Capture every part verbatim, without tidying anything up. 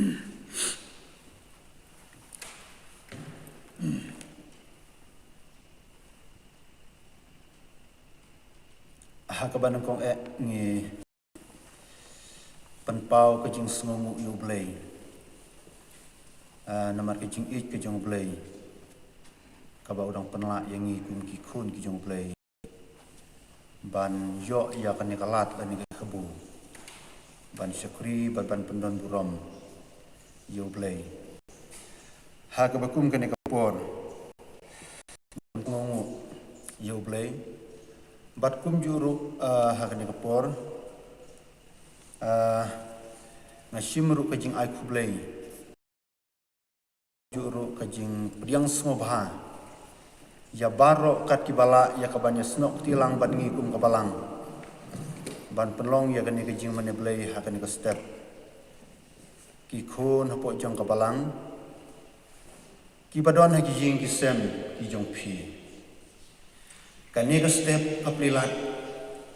Ha kaba nyngkong eh ngi pynpaw ka jingsngewnguh ïa U Blei. Ah, namar ka jingïeit ka jong U Blei kaba u dang pynlah ïa ngi kum ki khun ki jong U Blei ban ïoh ïa kane ka lad lane ka kabu ban shakri bad ban pyndon burom ïa U Blei. Ha kaba kum kane ka por, ngi sngewnguh ïa U Blei bad kumjuh ruh, ah, ha kane ka por, ah, nga shim ruh ka jingai khublei, kumjuh ruh ka jingpdiang sngewbha ïa baroh kat kiba lah ïa kaban ïasnoh kti lang bad ngi kum ka balang ban pynlong ïa kane ka jingmane Blei ha kane ka step. Ki khun hapoh jong ka balang kiba don ha ki ïing ki sem ki jong phi, kane ka step ka plie lad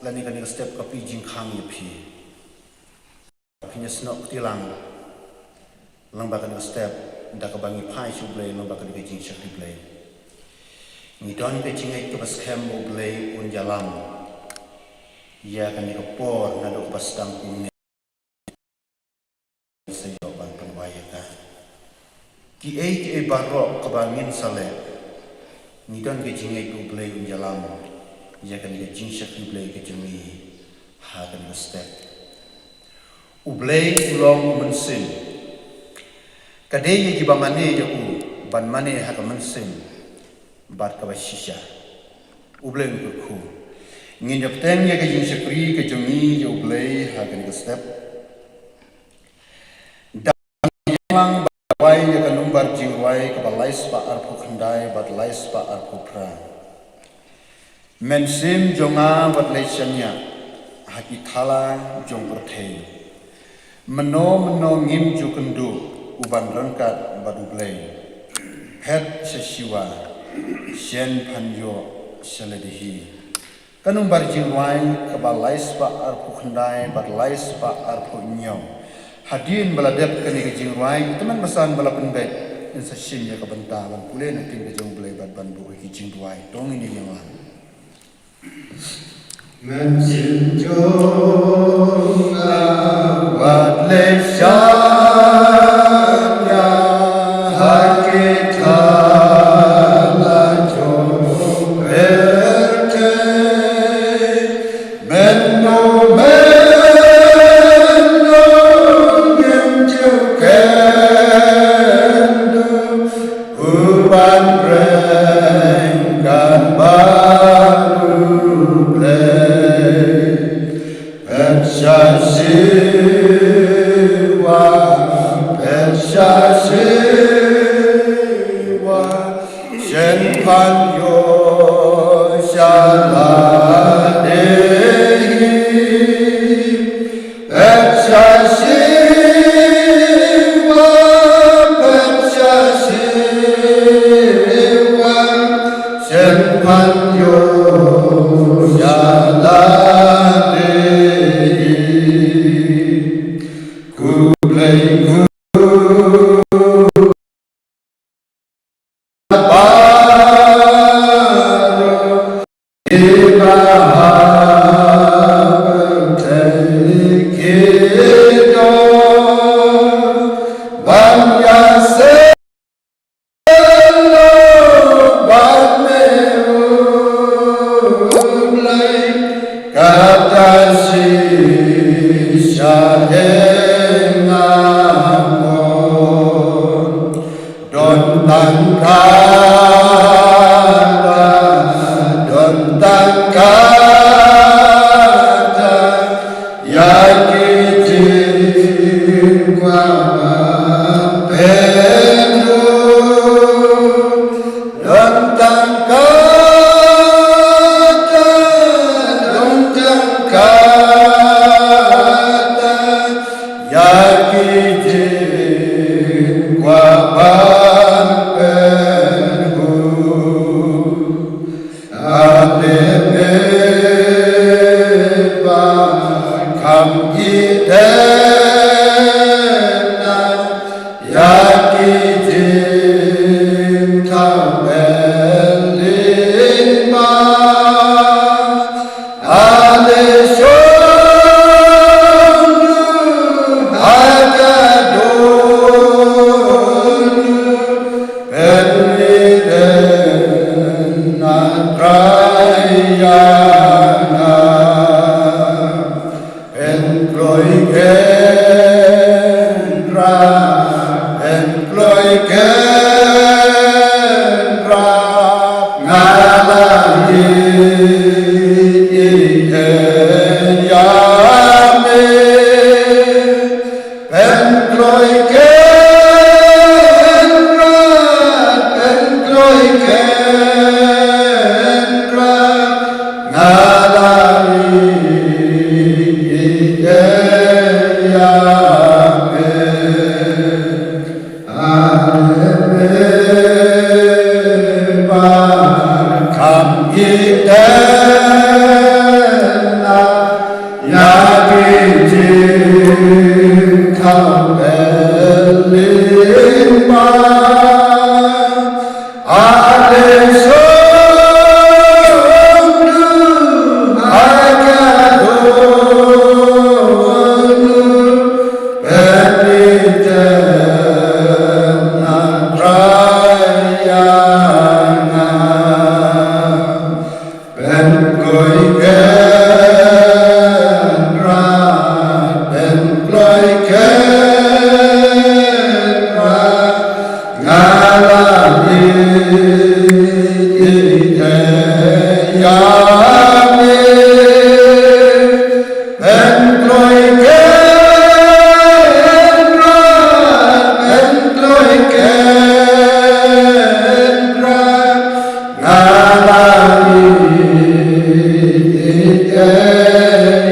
lane kane ka step ka plie jingkhang ïa phi. Phin ïasnoh kti lang lyngba kane ka step da kaba ngi phai sha U Blei lyngba kane ka jingshakri Blei. Ngi don ka jingngeit kaba skhem ba U Blei un ïalam ïa kane ka por naduh kaba sdang kumne. Sa ïoh ban pynwai ïa ka. Kiei kiei baroh kaba ngin sa leh, ngi don ka jingngeit ba U Blei un ïalam ïa kane ka jingshakri Blei ka jong ngi ha kane ka step. U Blei u long u mynsiem. Ka dei ïa kiba mane ïa u ban mane ha ka mynsiem bad kaba shisha. U Blei un kyrkhu. Ngin ïa bteng ïa ka jingshakri ka jong ngi ïa U Blei ha kane ka step. Da ngi ïalang bad wai ïa ka nombar jingrwai kaba lai spah arphew khyndai bad lai spah arphew phra. Mynsiem jong nga wat leit shaniah ha ki thala jong pyrthei. Mynno mynno ngim ju kynduh u ban ryngkat bad U Blei. Phet sha Shiva, shen phan ïoh sha lade hi. Ka nombar jingrwai kaba lai spah arphew khyndai bad lai spah arphew hynñiew. Hadien ba la dep kane ka jingrwai, tymmen basan ba la pynbeit, ngin sa shim ïa ka bynta ban pule na ktien ka jong U Blei bad ban buh ïa ki jingduwai. To ngin ïa ïeng lang. Mynsiem jong nga wat leit shaniah ha ki thala jong pyrthei. Mynno mynno ngim ju kynduh u ban ryngkat bad U Blei. Phet sha Shiva, phet sha Shiva, shen phan ïoh sha lade hi. Phet sha Shiva, phet sha Shiva, shen phan ïoh sha lade hi. Khublei khublei. Kata shisha ïa nga mon. Don tang kata, don tang kata, ïa ki jingkwah ba pynlong. Don tang kata, don tang kata, ïa ki jingkwah ban pynlong. Ade me ba kham ki te na. Pynkloi Kynrad, pynkloi Kynrad, nga la ïeit ïa me. Ale me bar kham ïeit na ïa ki jingthaw lyngba. Ale sngewthuh ha ka dohnud, pynïeit na Trai ïa nga. Pynkloi Kynrad, pynkloi Kynrad, nga la ïeit ïa me. Pynkloi Kynrad, pynkloi Kynrad, nga la ïeit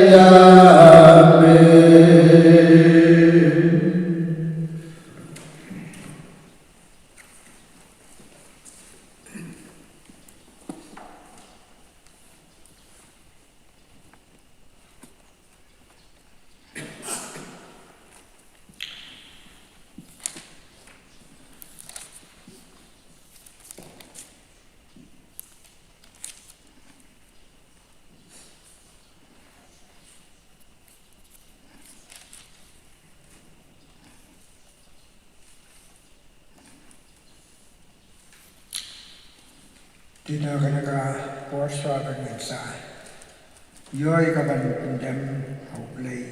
ïa me. Te na kane ka por shuwa ba ngin sa ïoh ïa ka ban pyndem ha U Blei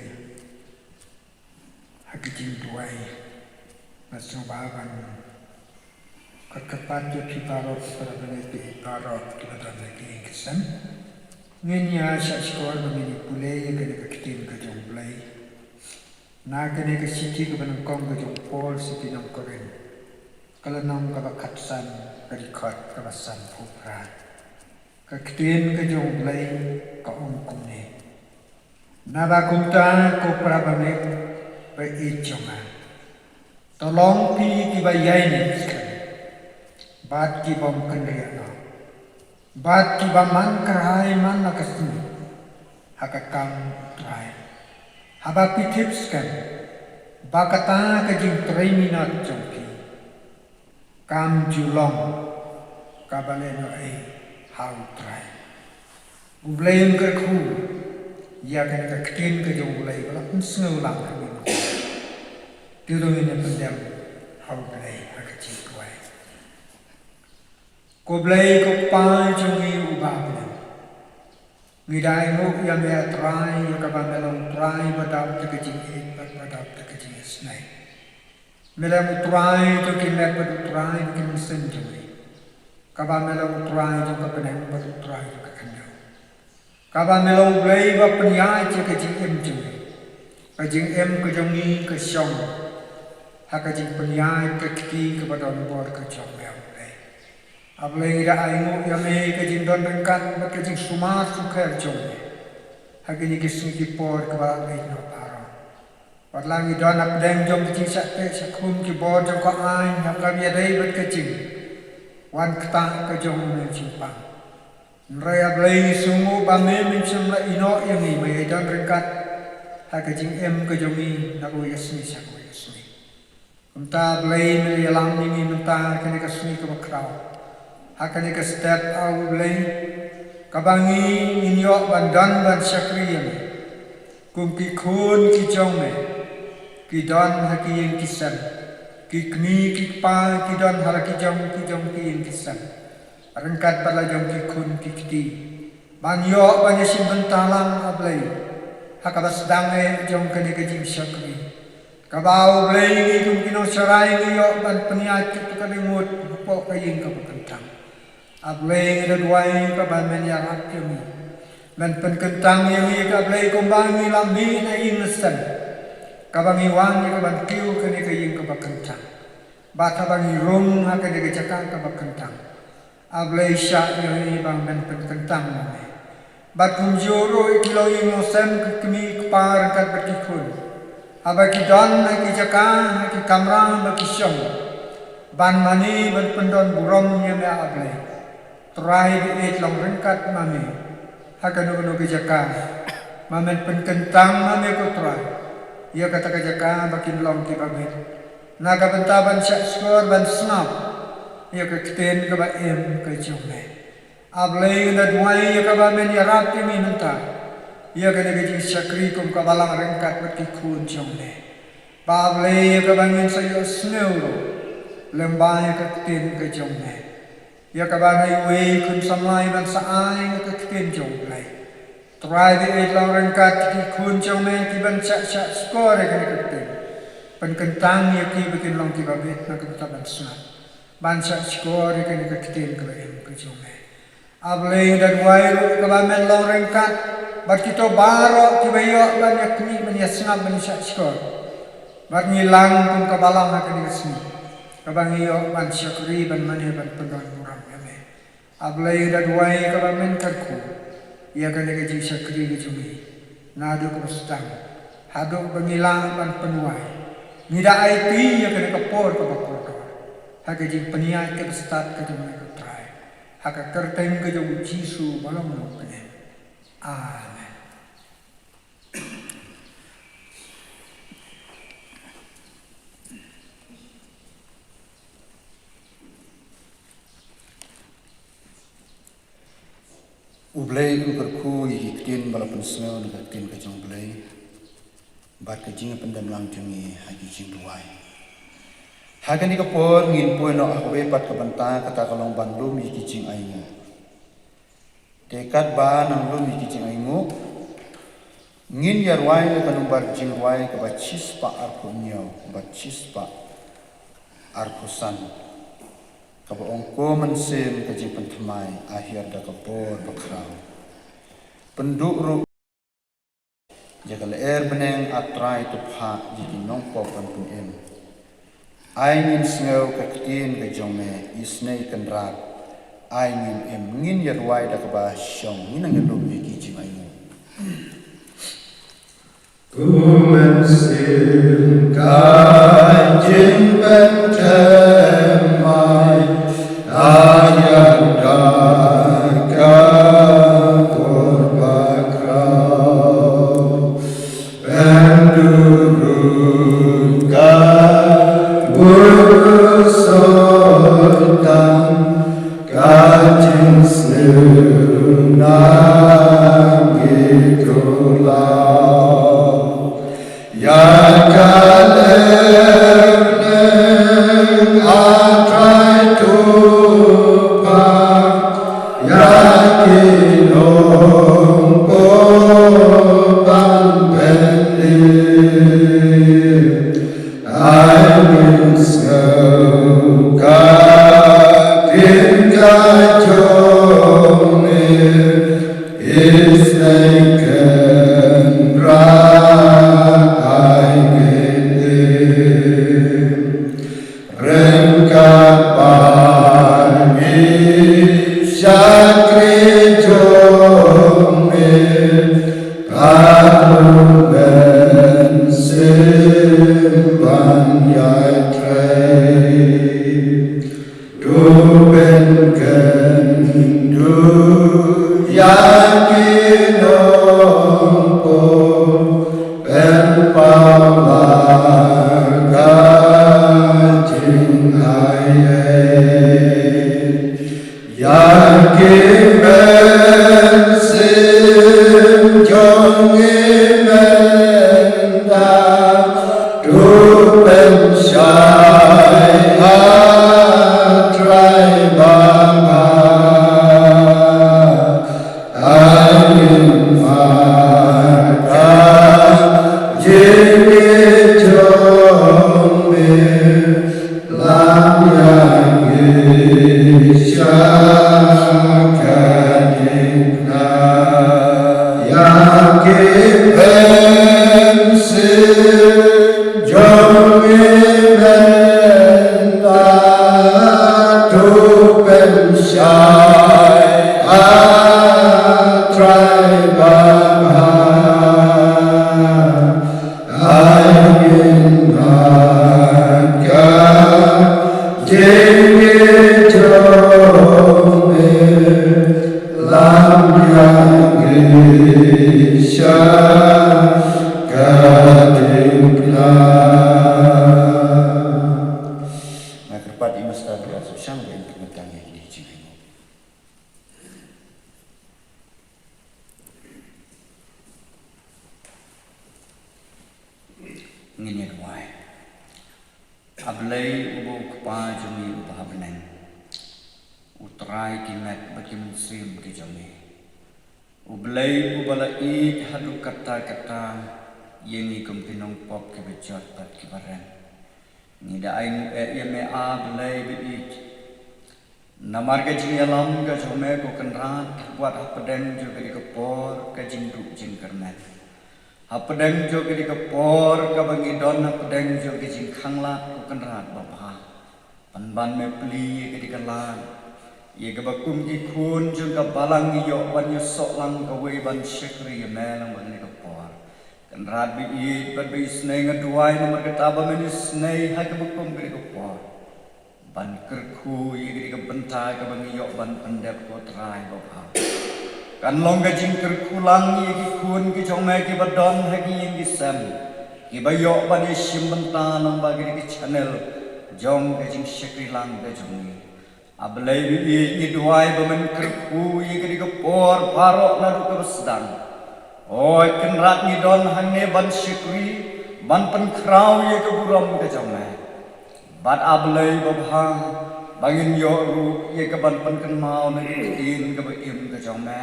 ha ka jingduwai, nga sngewbha ban kyrpad ïa phi baroh, para bangeit baroh kiba don ha ki ïing ki sem. Ngin ïa shah shkor ba ngin ïa pule ïa kane ka ktien ka jong U Blei. Na kane ka shithi kaba nyngkong ka jong u Paul sha ki nong Korinth, ka lynnong kaba khatsan, ka dkhot kaba sanphew phra. Ka ktien ka jong U Blei ka ong kumne: Naba kumta ko para bangeit ba ïeit jong nga, to long phi kiba ïaineh skhem bad ki bym kynriah noh, bad kiba man kyrhai man la ka sngi ha ka kam U Trai. Haba phi tip skhem ba kata ka jingtrei minot jong phi kam ju long kaba lehnohei ha U Trai. U Blei un kyrkhu ïa kane ka ktien ka jong U Blei ba la pynsngew lang ha ngi. Te to ngin ïa pyndem ha U Blei ha ka jingduwai. Ko Blei ko Kpa jong ngi uba ha bneng, ngi da ainguh ïa me, A Trai, ïa kaba me long U Trai ba dap da ka jingïeit bad ba dap da ka jingisnei. Me long U Trai jong ki met bad U Trai jong ki mynsiem jong ngi. Kaba me long U Trai jong ka bneng bad U Trai jong ka khyndew. Kaba me long U Blei ba pynïaid ïa ka jingim jong ngi. Ka jingim ka jong ngi ka shong ha ka jingpynïaid ka kti kaba don bor ka jong me, A Blei. A Blei, ngi da ainguh ïa me ka jingdon ryngkat bad ka jingsumar sukher jong me ha kine ki sngi ki por kiba la leit noh baroh. Wat la ngi don hapdeng jong ka jingshah teh shah khum, ki bor jong ka aiñ ha kaba ïadei bad ka jingwan ktah ka jong u Mynsiem Pang. Hynrei A Blei, ngi sngewnguh ba me men shym la ïehnoh ïa ngi, me ïadon ryngkat ha ka jingim ka jong ngi na kawei ka sngi sha kawei ka sngi. Kumta A Blei, me ïalam ïa ngi mynta ha kane ka sngi kaba khraw, ha kane ka step, A Blei, kaba ngi ngin ïoh ban don ban shakri ïa me kum ki khun ki jong me, ki don ha ki ïing ki sem, ki kmie ki kpa ki don ha la ki jong ki jong ki ïing ki sem, ryngkat bad la jong ki khun ki kti, ban ïoh ban ïashim bynta lang, A Blei, ha kaba sdang eh jong kane ka jingshakri, kaba, A Blei, ngi kum ki nongsharai ngi ïoh ban pynïaid katto katne ngut hapoh ka ïing kaba kyntang. A Blei, ngi da duwai ba men ïarap ïa ngi, men pynkyntang ïa ngi, A Blei, kumba ngi la mih na ïing na sem. Kaba ngi wan ïa kaban kiew kane ka ïing kaba kyntang, bad haba ngi rung ha kane ka jaka kaba kyntang, A Blei, shah ïa ngi ba men pynkyntang ma me. Bad kumjuh ruh ïa ki longïing longsem, ki kmie ki kpa ryngkat bad ki khun, haba ki don ha ki jaka, ha ki kamra ba ki shong, ban mane ban pyndon burom ïa me A Blei. Trai, ba ïeit long ryngkat ma me ha kano kano ka jaka. Ma men pynkyntang ma me ko Trai ïa kata ka jaka ba kin long kiba bit, na ka bynta ban shah shkor ban sngap ïa ka ktien kaba im ka jong me. A Blei, nga da duwai ïa kaba men ïarap ïa ngi mynta ïa kane ka jingshakri kum ka balang ryngkat bad ki khun jong me, ba A Blei ïa kaba ngin sa ïohsngew ruh lyngba ïa ka ktien ka jong me, ïa kaba ngi wei khun samla ban sa ai ïa ka ktien jong U Blei. Trai, ba ïeit long ryngkat ki khun jong me kiban shah shah shkor ïa kane ka ktien. Pynkyntang ïa ki ba kin long kiba bit na ka bynta ban sngap, ban shah shkor ïa kane ka ktien kaba im ka jong me. A Blei, nga da duwai ruh kaba men long ryngkat bad kito baroh kiba ïoh ban ïa khmih, ban ïa sngap, ban ïa shah shkor. Bad ngi lang kum ka balang ha kane ka sngi kaba ngi ïoh ban shakri, ban mane ban pyndon burom ïa me. A Blei, nga da duwai kaba men kyrkhu ïa kane ka jingshakri ka jong ngi, naduh kaba sdang haduh ba ngi lah ban pynwai. Ngi da aiti ïa kane ka por kaba kordor ha ka jingpynïaid kaba stad ka jong me ko Trai, ha ka kyrteng ka jong U Jisu ba long Nongpynim. Amen. U Blei un kyrkhu ïa ki ktien ba la pynsngew na ka ktien ka jong U Blei, bad ka jingpyndem lang jong ngi ha ki jingduwai. Ha kane ka por ngin poi noh ha kawei pat ka bynta, kata ka long ban lum ïa ki jingainguh. Te katba nang lum ïa ki jingainguh, ngin ïa rwai ïa ka nombar jingrwai kaba shispah arphew hynñiew bad shispah arphew san, kaba ong: Ko Mynsiem, ka jingpynthymmai a hiar da ka bor bakhraw. Pynduh ruh ïa ka lyer bneng, A Trai, to phah ïa ki nongpop ban pynim. Ai ngin sngew ka ktien ka jong me, isynei kynrad ai ngin im. Ngin ïa rwai da kaba shong, ngin nang ïa lum ïa ki jingainguh. Ko Mynsiem, ka jingpynthymmai a hiar da ka bor bakhraw. Pynduh ruh ka bor soitan, ka jingsniew na ngi to law. Ïa ka lyer bneng, A Trai, to phah ïa ki nongpop ban pynim. Ai ngin sngew ka ktien ka jong me, isynei kynrad ai ngin im. Ryngkat bad ki shakri jong me, bad U Mynsiem ban ïai trei. To pynkynduh ïa ki nongpop, pynpaw la ka jingaiei. Ïa ki mynsiem jong ngi mynta, to pynshai, A Trai Baba. Ai ngin mad ka jingngeit jong me, lam ïa ngi sha ka diengphna. Ïa ki mynsiem Nga kyrpad ïa i Master Dr. Sopsang ba in pynkyntang ïa kine ki jingkynmaw. Ngin ïa duwai. A Blei uba u Kpa jong ngi uba ha bneng, u Trai ki met bad ki mynsiem ki jong ngi. U Blei uba la ïeit haduh katta katta ïa ngi kum ki nongpop kiba jot bad kiba rem. Ngi da ainguh eh ïa me, A Blei ba ïeit. Namar ka jingïalam ka jong me ko Kynrad, wat hapdeng jong kane ka por ka jingduh jingkyrmen. Hapdeng jong kane ka por kaba ngi don hapdeng jong ka jingkhanglad ko Kynrad babha. Pynban me plie ïa kane ka lad, ïa kaba kum ki khun jong ka balang ngi ïoh ban ïasoh lang kawei ban shakri ïa me lang bad kane ka por. Kynrad ba ïeit bad ba isynei, nga duwai namar kata ba men isynei ha kaba kum kane ka por ban kyrkhu ïa kane ka bynta kaba ngi ïoh ban pyndep ko Trai babha. Kan long ka jingkyrkhu lang ïa ki khun ki jong me kiba don ha ki ïing ki sem, kiba ïoh ban ïashim bynta lang bad kane ka channel jong ka jingshakri lang ka jong ngi. A Blei ba ïeit, ngi duwai ba men kyrkhu ïa kane ka por baroh naduh kaba sdang. Oi Kynrad, ngi don hangne ban shakri, ban pynkhraw ïa ka burom ka jong me. Bad A Blei babha, ba ngin ïoh ruh ïa ka ban pynkynmaw na ka ktien kaba im ka jong me.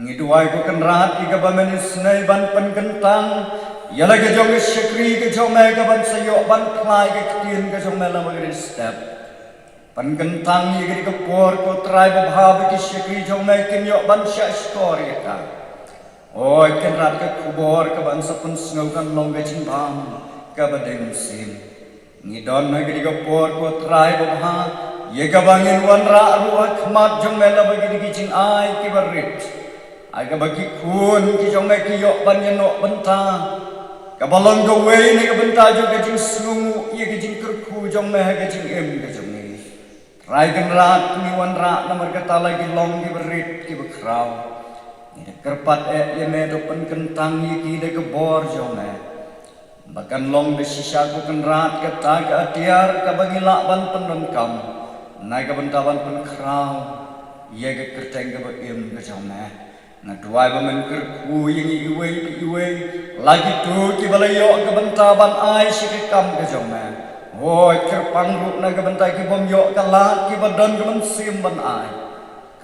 Ngi duwai ko Kynrad ïa kaba men isynei ban pynkyntang ïa la ka jong ka shakri ka jong me ka ban sa ïoh ban phla ïa ka ktien ka jong me la ba ka dei step. Pynkyntang ïa kane ka por ko Trai babha ba ki shakri jong me kin ïoh ban shah shkor ïa ka. Oi Kynrad, ka khubor ka ban sa pynsngew kan long ka jingbam kaba dei mynsiem. Ngi don ha kane ka por ko Trai babha, ïa kaba ngin wanrah ruh ha khmat jong me la ba ki dei ki jingai kiba rit. Ha kaba ki khun ki jong me ki ïoh ban ïanoh bynta kaba long kawei na ka bynta jong ka jingsngewnguh ïa ka jingkyrkhu jong me ha ka jingim ka jong ngi. Trai Kynrad, ngi wanrah namar kata la ki long kiba rit kiba khraw. Ngi da kyrpad eh ïa me to pynkyntang ïa ki da ka bor jong me. Ba kan long da shisha ko Kynrad kata ka atiar kaba ngi lah ban pyndonkam na ka bynta ban pynkhraw ïa ka kyrteng kaba im ka jong me. Nga duwai ba men kyrkhu ïa ngi iwei pa iwei, la kito kiba la ïoh ka bynta ban ai sha ka kam ka jong me. Hooid, kyrpang ruh na ka bynta ki bym ïoh ka lad, kiba don ka mynsiem ban ai.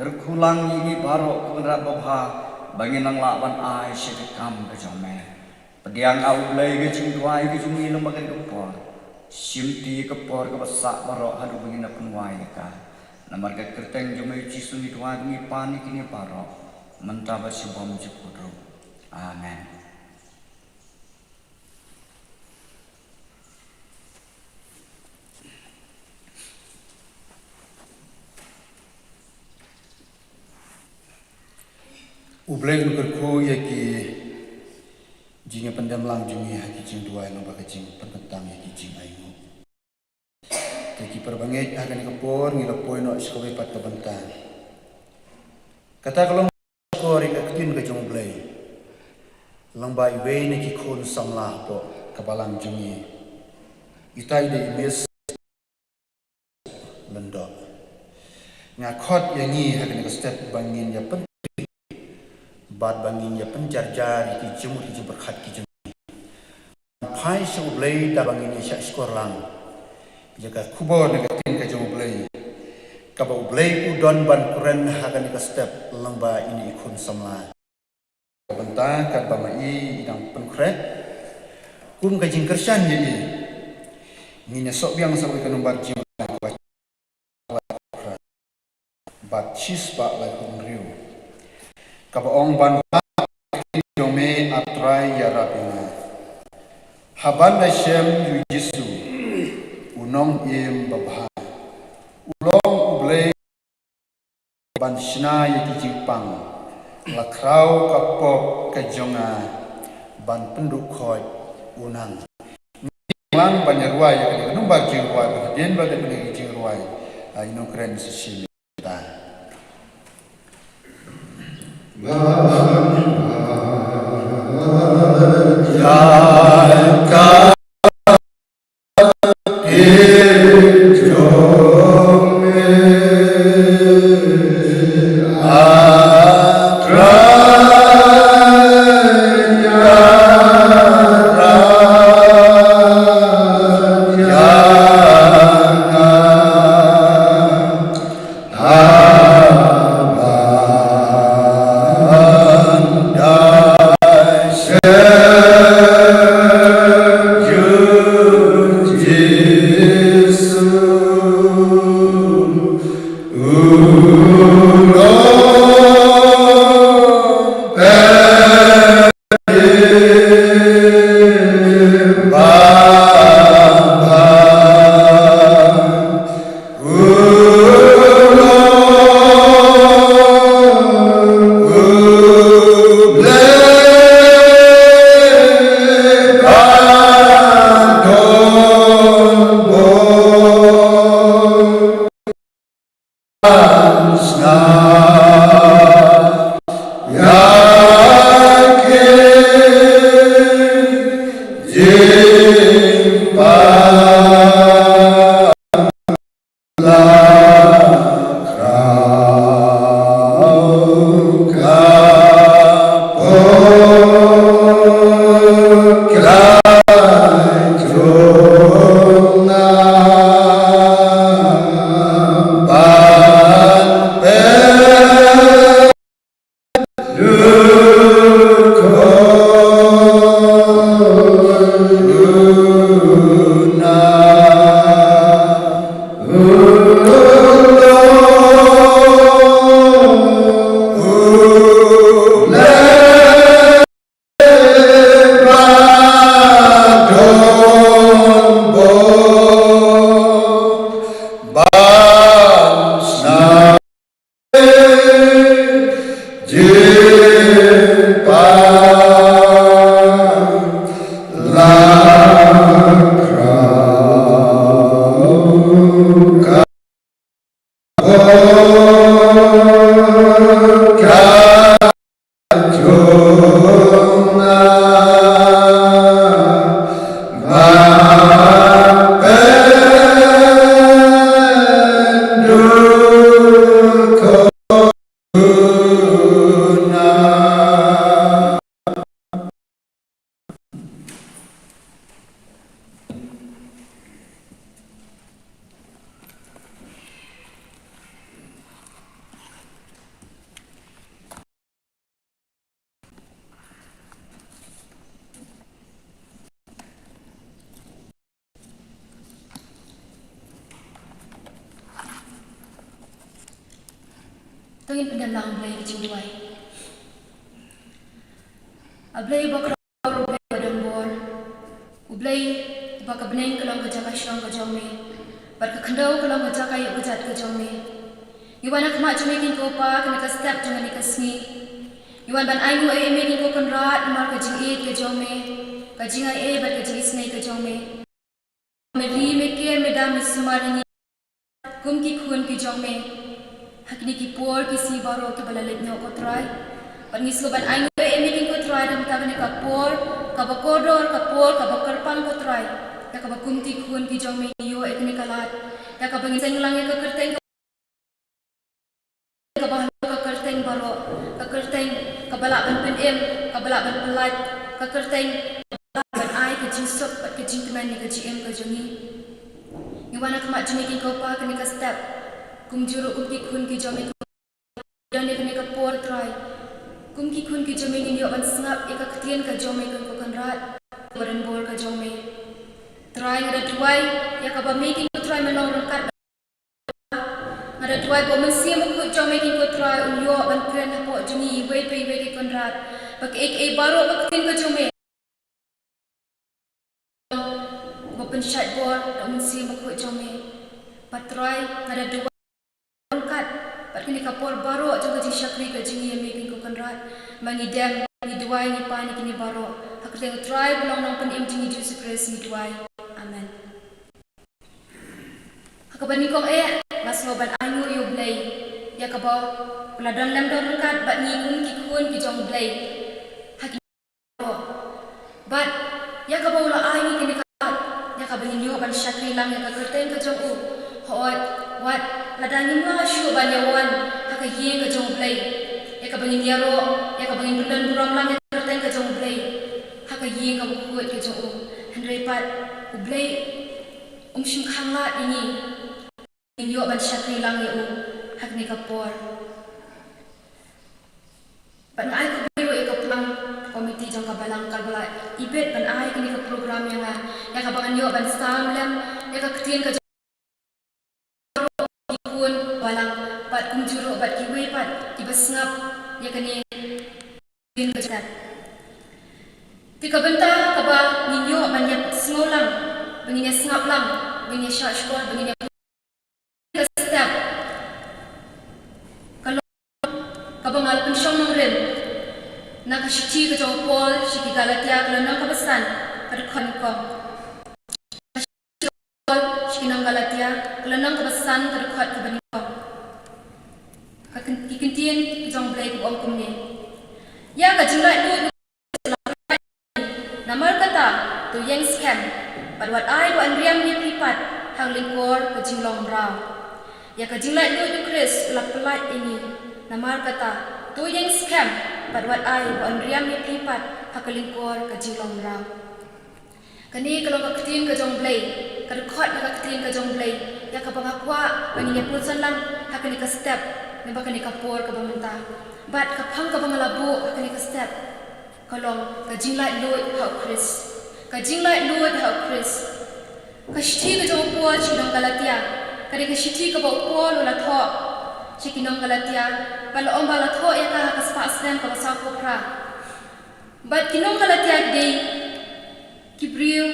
Kyrkhu lang ïa ngi baroh ko Kynrad babha, ba ngin nang lah ban ai sha ka kam ka jong me. Pdiang, A U Blei, ka jingduwai ka jong ngi lem bad ka por. Shimti ka por kaba sah baroh haduh ba ngin da pynwai ïa ka. Namar ka kyrteng jong me U Jisu ngi duwai ba ngi pan ïa kine baroh, mynta bad shibun jingkut ruh. Amen. U Blei un kyrkhu ïa ki jingïapyndem lang jong ngi ha ki jingduwai lyngba ka jingpynkyntang ïa ki jingainguh. Te ki para bangeit, ha kane ka por ngi la poi noh sha kawei pat ka bynta. Kata ka long ka ktien ka jong U Blei lyngba iwei na ki khun samla hapoh ka balang jong ngi. Ita i dei i Miss Lyngdoh. Nga khot ïa ngi ha kane ka step ba ngin ïa pyn bad ba ngin ïa pynjarjar ïa ki jingmut ki jingpyrkhat ki jong ngi. Phai sha U Blei da ba ngin ïa shah shkor lang ïa ka khubor na ka ktien ka jong U Blei, kaba U Blei u don ban kren ha kane ka step lyngba ine i khun samla. Ka bynta katba ma i i dang pynkhreh kum ka jingkyrshan ïa i, ngin ïa soh biang sa kawei ka nombar jingmut bad shispah laiphew hynriew, kaba ong ban, jong me A Trai ïarap ïa nga. Haba la shem ïa u Jisu, u nongim babha, u long U Blei ban shna ïa ki jingpang, la khraw ka pop ka jong nga ban pynduh khoit u nang. Ngi lah ban ïa rwai ïa ka dei ka number jingrwai, ba hadien ba dei ka dei ka jingrwai, ah, ïa nongkren sa shisien. To ngin pyndem lang Blei ka jingduwai. A Blei ba kyrpang, U Blei ba don bor, U Blei ba ka bneng ka long ka jaka shong ka jong me, bad ka khyndew ka long ka jaka ïuh ka jat ka jong me. Ngi wan ha khmat jong me king ko Pa, kane ka step jong kane ka sngi. Ngi wan ban ainguh ïa me king ko Kynrad namar ka jingïeit ka jong me, ka jingaiei bad ka jingisynei ka jong me. Me ri, me ker, me dam, me sumar ïa ngi kum ki khun ki jong me ha kine ki por ki sngi baroh kiba la leit noh, ko Trai. Bad ngi sngewbha ban ainguh ïa me king ko Trai, da kata kane ka por kaba kordor, ka por kaba kyrpang, ko Trai, ïa kaba kum ki khun ki jong me ngi ïoh ïa kane ka lad, ïa kaba ngin seng lang ïa ka kyrteng, kaba halor ka kyrteng baroh, ka kyrteng kaba lah ban pynim, kaba lah ban pyllait, ka kyrteng kaba lah ban ai ka jingsuk bad ka jingkmen ïa ka jingim ka jong ngi. Ngi wan ha khmat jong me king ko Pa, kane ka step, kumjuh ruh kum ki khun ki jong me, don ïa kane ka por, Trai. Kum ki khun ki jong me ngin ïoh ban sngap ïa ka ktien ka jong me, king ko Kynrad ba don bor ka jong me. Trai, nga da duwai ïa kaba me king ko Trai me long ryngkat. Nga da duwai ba u Mynsiem Bakhuid jong me king ko Trai un ïoh ban kren hapoh jong ngi iwei pa iwei, ko Kynrad, ba kaei kaei baroh ka ktien ka jong me pynshait bor da u Mynsiem Bakhuid jong me. Bad Trai, nga da duwai ryngkat bad kane ka por baroh jong ka jingshakri ka jong ngi ïa me, Kynrad, ba ngi dem, ngi duwai, ngi pan ïa kine baroh ha ka kyrteng u Trai ba long Nongpynim jong ngi Jisu Khrist ngi duwai. Amen. Ha kaba nyngkong eh, nga sngew ban ainguh ïa u Blei ïa kaba u la don lem don ryngkat bad ngi kum ki khun ki jong u Blei ha kine baroh. Bad ïa kaba u la ai ngi kine ki lad, ïa kaba ngin ïoh ban shakri lang ïa ka kyrteng ka jong u. Hooid, wat lada ngim lah shuh ban ïawan ha ka ïing ka jong u Blei, ïa kaba ngin ïaroh, ïa kaba ngin pyndon burom lang ïa ka kyrteng ka jong u Blei ha ka ïing kaba khuid ka jong u. Hynrei pat u Blei um shim khang lad ïa ngi, ngin ïoh ban shakri lang ïa u ha kane ka por. Bad nga ai khublei ruh ïa ka plang komiti jong ka balang kaba la ibit ban ai kane ka program ïa nga, ïa kaba ngan ïoh ban sam lem ïa ka ktien ka jong ki khun balang, bad kumjuh ruh bad kiwei pat kiba sngap ïa kane ka ktien ka jong. Te ka bynta kaba ngin ïoh ban ïa sngew lang, ba ngin ïa sngap lang, ba ngin ïa shah shkor, ba ngin ïa ka step ka long kaba nga la pynshong nongrim na ka shithi ka jong u Paul sha ki Galatia, ka lynnong kaba san, ka dkhot nyngkong. Ka shithi Paul sha ki nong Galatia, ka lynnong kaba san, ka dkhot kaba nyngkong. Ka kyn-, ki kyntien ka jong u Blei ka ong kumne. Ïa ka jinglaitluid Namar kata, to ïeng skhem, bad wat ai ba yn riam ïa phi pat ha ka lyngkor ka jinglong mraw. Ïa ka jinglaitluid u Khrist u la pyllait ïa ngi. Namar kata, to ïeng skhem, bad wat ai ba yn riam ïa phi pat ha ka lyngkor ka jinglong mraw. Kane ka long ka ktien ka jong u Blei, ka dkhot na ka ktien ka jong u Blei, ïa kaba nga kwah ba ngin ïa pynsan lang ha kane ka step, ne ba kane ka por kaba mynta. Bad ka phang kaba nga la buh ha kane ka step ka long ka jinglaitluid ha u Khrist. Ka jinglaitluid ha u Khrist. Ka shithi ka jong u Paul sha ki nong Galatia, ka dei ka shithi kaba u Paul u la thoh sha ki nong Galatia, bad la ong ba la thoh ïa ka ha ka spah snem kaba sawphew phra. Bad ki nong Galatia ki dei ki briew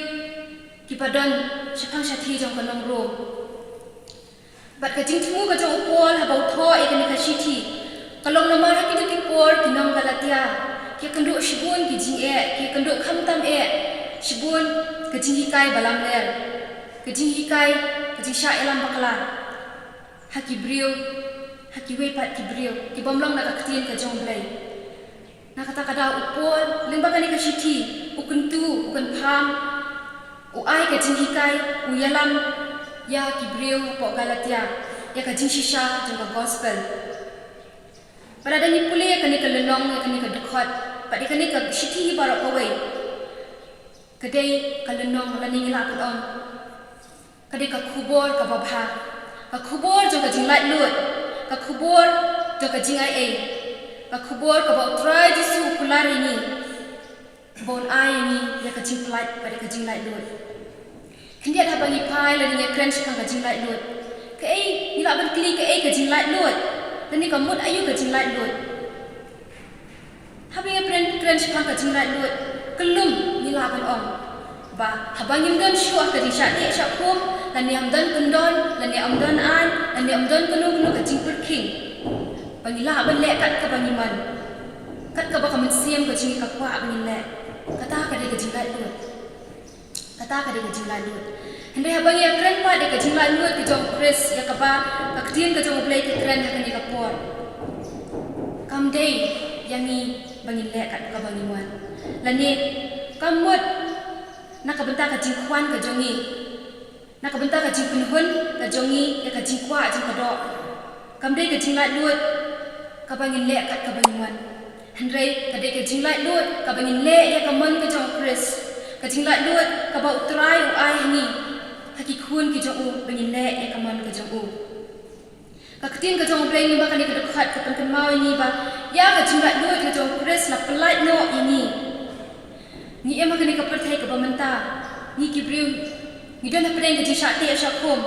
kiba don shaphang shathie jong ka nong Rom. Bad ka jingthmu ka jong u Paul haba u thoh ïa kane ka shithi ka long namar ha kito ki por ki nong Galatia ki ïakynduh shibun ki jingeh, ki ïakynduh khamtam eh shibun ka jinghikai ba lamler, ka jinghikai, ka jingshah ïalam bakla ha ki briew, ha kiwei pat ki briew ki bym long na ka ktien ka jong u Blei. Na kata ka daw u Paul lyngba kane ka shithi u kyntu, u kynpham, u ai ka jinghikai, u ïalam ïa ki briew hapoh Galatia ïa ka jingshisha jong ka gospel. Bad lada ngi pule ïa kane ka lynnong, ïa kane ka dkhot, bad ïa kane ka shithi hi baroh kawei, ka dei ka lynnong lane ngi lah ban ong ka dei ka khubor kaba bha, ka khubor jong ka jinglaitluid, ka khubor jong ka jingaiei, ka khubor kaba u Trai Jisu u kular ïa ngi, ba un ai ïa ngi ïa ka jingpyllait bad ïa ka jinglaitluid. Khyndiat haba ngi phai lane ngi ïakren shaphang ka jinglaitluid, kaei, ngi lah ban kylli kaei ka jinglaitluid, lane ka mut aïu ka jinglaitluid. Haba ngi ïakren, kren shaphang ka jinglaitluid, ka lum ngi lah ban ong ba haba ngim don shuh ha ka jingshah teh shah khum, lane ym don kyndon, lane ym don aiñ, lane ym don kano kano ka jingpyrkhing, ba ngi lah ban leh kat kaba ngi mon, kat kaba ka mynsiem ka jong ngi ka kwah ba ngin leh. Kata ka dei ka jinglaitluid. Kata ka dei ka jinglaitluid. Hynrei haba ngi ïakren pat ïa ka jinglaitluid ka jong u Khrist, ïa kaba ka ktien ka jong u Blei ka kren ha kane ka por, kam dei ïa ngi ba ngin leh kat kaba ngi wan, lane kam mut na ka bynta ka jingkwah ka jong ngi, na ka bynta ka jingpynhun ka jong ngi ïa ka jingkwah jong ka doh. Kam dei ka jinglaitluid kaba ngin leh kat kaba ngin wan. Hynrei ka dei ka jinglaitluid kaba ngin leh ïa ka mon ka jong u Khrist. Ka jinglaitluid kaba u Trai u ai ha ngi, ha ki khun ki jong u, ba ngin leh ïa ka mon ka jong u. Ka ktien ka jong u Blei lyngba kane ka dkhot ka pynkynmaw ïa ngi ba ïa ka jinglaitluid ka jong u Khrist la pyllait noh ïa ngi. Ngi im ha kane ka pyrthei kaba mynta, ngi ki briew ngi don hapdeng ka jingshah teh shah khum.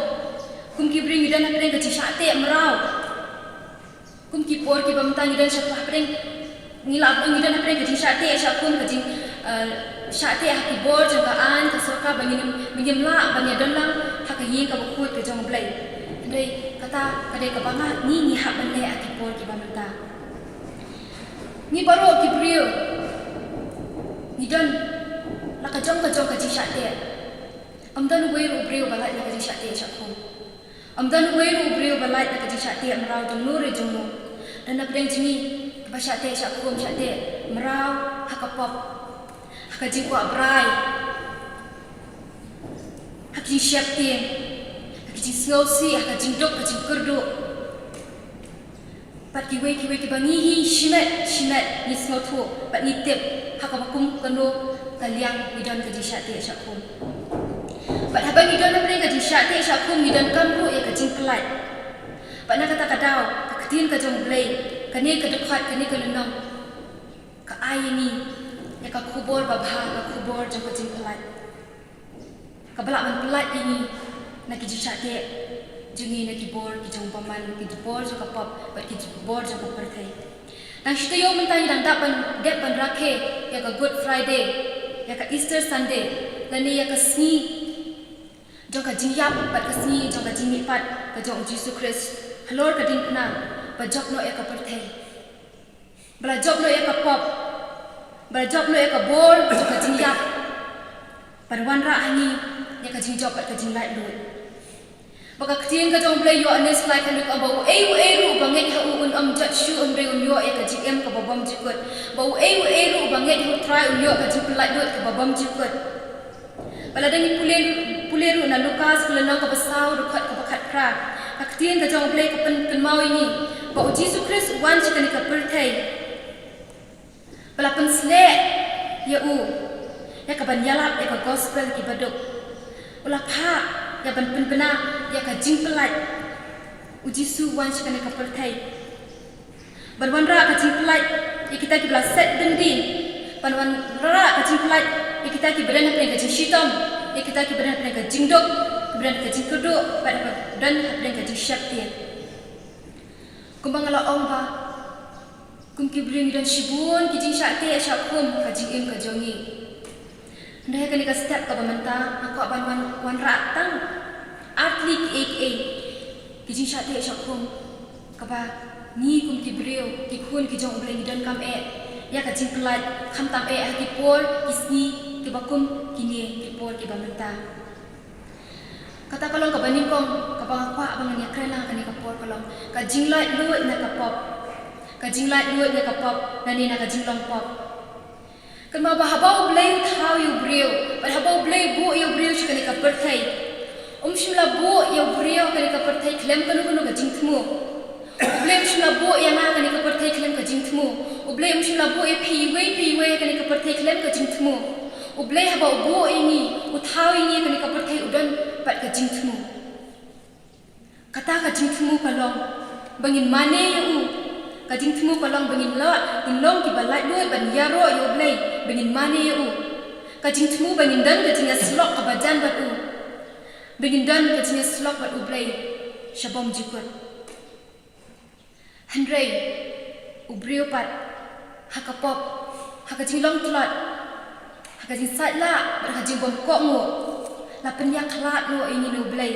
Kum ki briew ngi don hapdeng ka jingshah teh mraw. Kum ki por kiba mynta ngi don shah hapdeng, ngi lah, ngi don hapdeng ka jingshah teh shah khum, ka jing, eh, Shah teh ha ki bor jong ka aiñ ka sorkar ba ngin, ba ngim lah ban ïadon lang ha ka ïing kaba khuid ka jong U Blei. Hynrei kata ka dei kaba nga, ngi, ngi hap ban leh ha ki por kiba mynta. Ngi baroh ki briew ngi don la ka jong ka jong ka jingshah teh. Ym don uwei ruh u briew ba lait na ka jingshah teh shah khum. Ym don uwei ruh u briew ba lait na ka jingshah teh mraw jong no re jong no. Don na pdeng jong ngi kiba shah teh shah khum, shah teh mraw ha ka pop, ha ka jingkwah brai, ha ka jingsheptieng, ha ka jingsngewsih, ha ka jingduk, ka jingkyrduh. Bad kiwei kiwei kiba ngi hi shimet shimet ngi sngewthuh bad ngi tip ha kaba kum kano ka liang ngi don ka jingshah teh shah khum. Bad haba ngi don na pdeng ka jingshah teh shah khum ngi donkam ruh ïa ka jingpyllait. Bad na kata ka daw ka ktien ka jong U Blei, kane ka dkhot, kane ka lynnong ka ai ïa ngi ïa ka khubor babha, ka khubor jong ka jingpyllait. Kaba lah ban pyllait ïa ngi na ki jingshah teh jong ngi, na ki bor ki jong u bymman, ki bor jong ka pop bad ki bor jong ka pyrthei. Dang shi taïew mynta ngi dang dap ban dep ban rakhe ïa ka Good Friday, ïa ka Easter Sunday, lane ïa ka sngi jong ka jingïap bad ka sngi jong ka jingmihpat ka jong U Jisu Khrist halor ka diengphna ba jop noh ïa ka pyrthei. Ba la jop noh ïa ka pop, ba la jop noh ïa ka bor jong ka jingïap, ban wanrah ha ngi ïa ka jingjop bad ka jinglaitluid. Ba ka ktien ka jong U Blei, Ïoannis lai kane ka ong ba uei uei ruh uba ngeit ha u un ym jot shuh, hynrei un ïoh ïa ka jingim kaba bymjukut. Ba uei uei ruh uba ngeit ha U Trai un ïoh ka jingpynlaitluid kaba bymjukut. Ba lada ngi pule, pule ruh na Lukas ka lynnong kaba saw, dkhot kaba khatphra, ka ktien ka jong U Blei ka pynkynmaw ïa ngi ba U Jisu Khrist u wan sha kane ka pyrthei. Ba la pynsleh ïa u ïa ka ban ïalap ïa ka gospel ki baduk. U la phah ïa ban pynbna ïa ka jingpyllait. U Jisu u wan sha kane ka pyrthei ban wanrah ka jingpyllait ïa kita kiba la set byndi, ban wanrah ka jingpyllait ïa kita kiba don hapdeng ka jingshitom, ïa kita kiba don hapdeng ka jingduk, kiba don ka jingkyrduh, bad kiba don hapdeng ka jingsheptieng. Kumba nga la ong ba kum ki briew ngi don shibun ki jingshah teh shah khum ha ka jingim ka jong ngi. Hynrei ha kane ka step kaba mynta nga kwah ban wan, wanrah tang ar tylli kiei kiei ki jingshah teh shah khum kaba ngi kum ki briew, ki khun ki jong U Blei, ngi donkam eh ïa ka jingpyllait, khamtam eh ha ki por ki sngi kiba kum kine ki por kiba mynta. Kata ka long kaba nyngkong kaba nga kwah ba ngan ïakren lang ha kane ka por ka long ka jinglaitluid na ka pop. Ka jinglaitluid na ka pop lane na ka jinglong pop. Kynmaw ba haba U Blei u thaw ïa u briew bad haba U Blei u buh ïa u briew sha kane ka pyrthei, um shym la buh ïa u briew ha kane ka pyrthei khlem kano kano ka jingthmu. U Blei um shym la buh ïa nga ha kane ka pyrthei khlem ka jingthmu. U Blei um shym la buh ïa phi iwei pa iwei ha kane ka pyrthei khlem ka jingthmu. U Blei haba u buh ïa ngi, u thaw ïa ngi ha kane ka pyrthei, u don bad ka jingthmu. Kata ka jingthmu ka long ba ngin mane ïa u. Ka jingthmu ka long ba ngin lah, ngin long kiba laitluid ban ïaroh ïa U Blei, ba ngin mane ïa u. Ka jingthmu ba ngin don ka jingïasyllok kaba jan bad u, ba ngin don ka jingïasyllok bad U Blei sha bymjukut. Hynrei u briew pat ha ka pop, ha ka jinglong tlot, ha ka jingsaitlah bad ha ka jingbymkohnguh, la pynïakhlad noh ïa ngi na U Blei.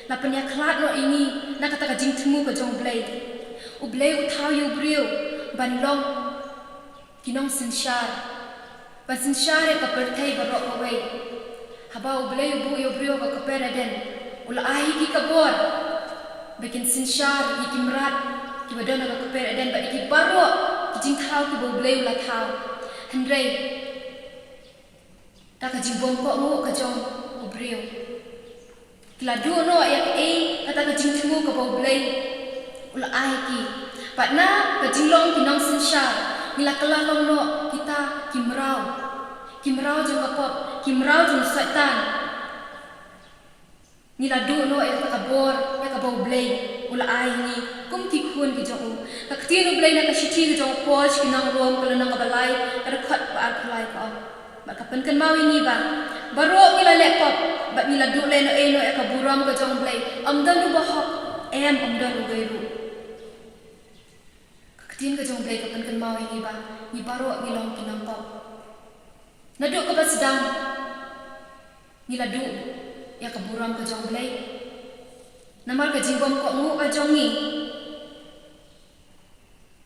La pynïakhlad noh ïa ngi na kata ka jingthmu ka jong U Blei. U Blei u thaw ïa u briew ban long ki nongsynshar, ban synshar ïa ka pyrthei baroh kawei. Haba U Blei u buh ïa u briew ha ka kper Eden, u la ai ïa ki ka bor ba kin synshar ïa ki mrad kiba don ha ka kper Eden bad ïa ki baroh ki jingthaw kiba U Blei u la thaw. Hynrei da ka jingbymkohnguh ka jong u briew, ki la duh noh ïa kaei kata ka jingthmu kaba U Blei u la ai ki. Bad na ka jinglong ki nongsynshar, ngi la kylla long noh kita ki mraw, ki mraw jong ka pop, ki mraw jong u Soitan. Ngi la duh noh ïa kata ka bor ïa kaba U Blei u la ai ngi kum ki khun ki jong u. Ka ktien U Blei na ka shithi ka jong u Paul sha ki nong Rom, ka lynnong kaba lai, ka dkhot ba arphew lai ka ong, bad ka pynkynmaw ïa ngi ba baroh ngi la leh pop bad ngi la duh lehnohei noh ïa ka burom ka jong U Blei. Ym don uba hok, em, ym don uwei ruh. Ka ktien ka jong U Blei ka pynkynmaw ïa ngi ba ngi baroh ngi long ki nongpop. Naduh kaba sdang ngi la duh ïa ka burom ka jong U Blei. Namar ka jingbym kohnguh ka jong ngi,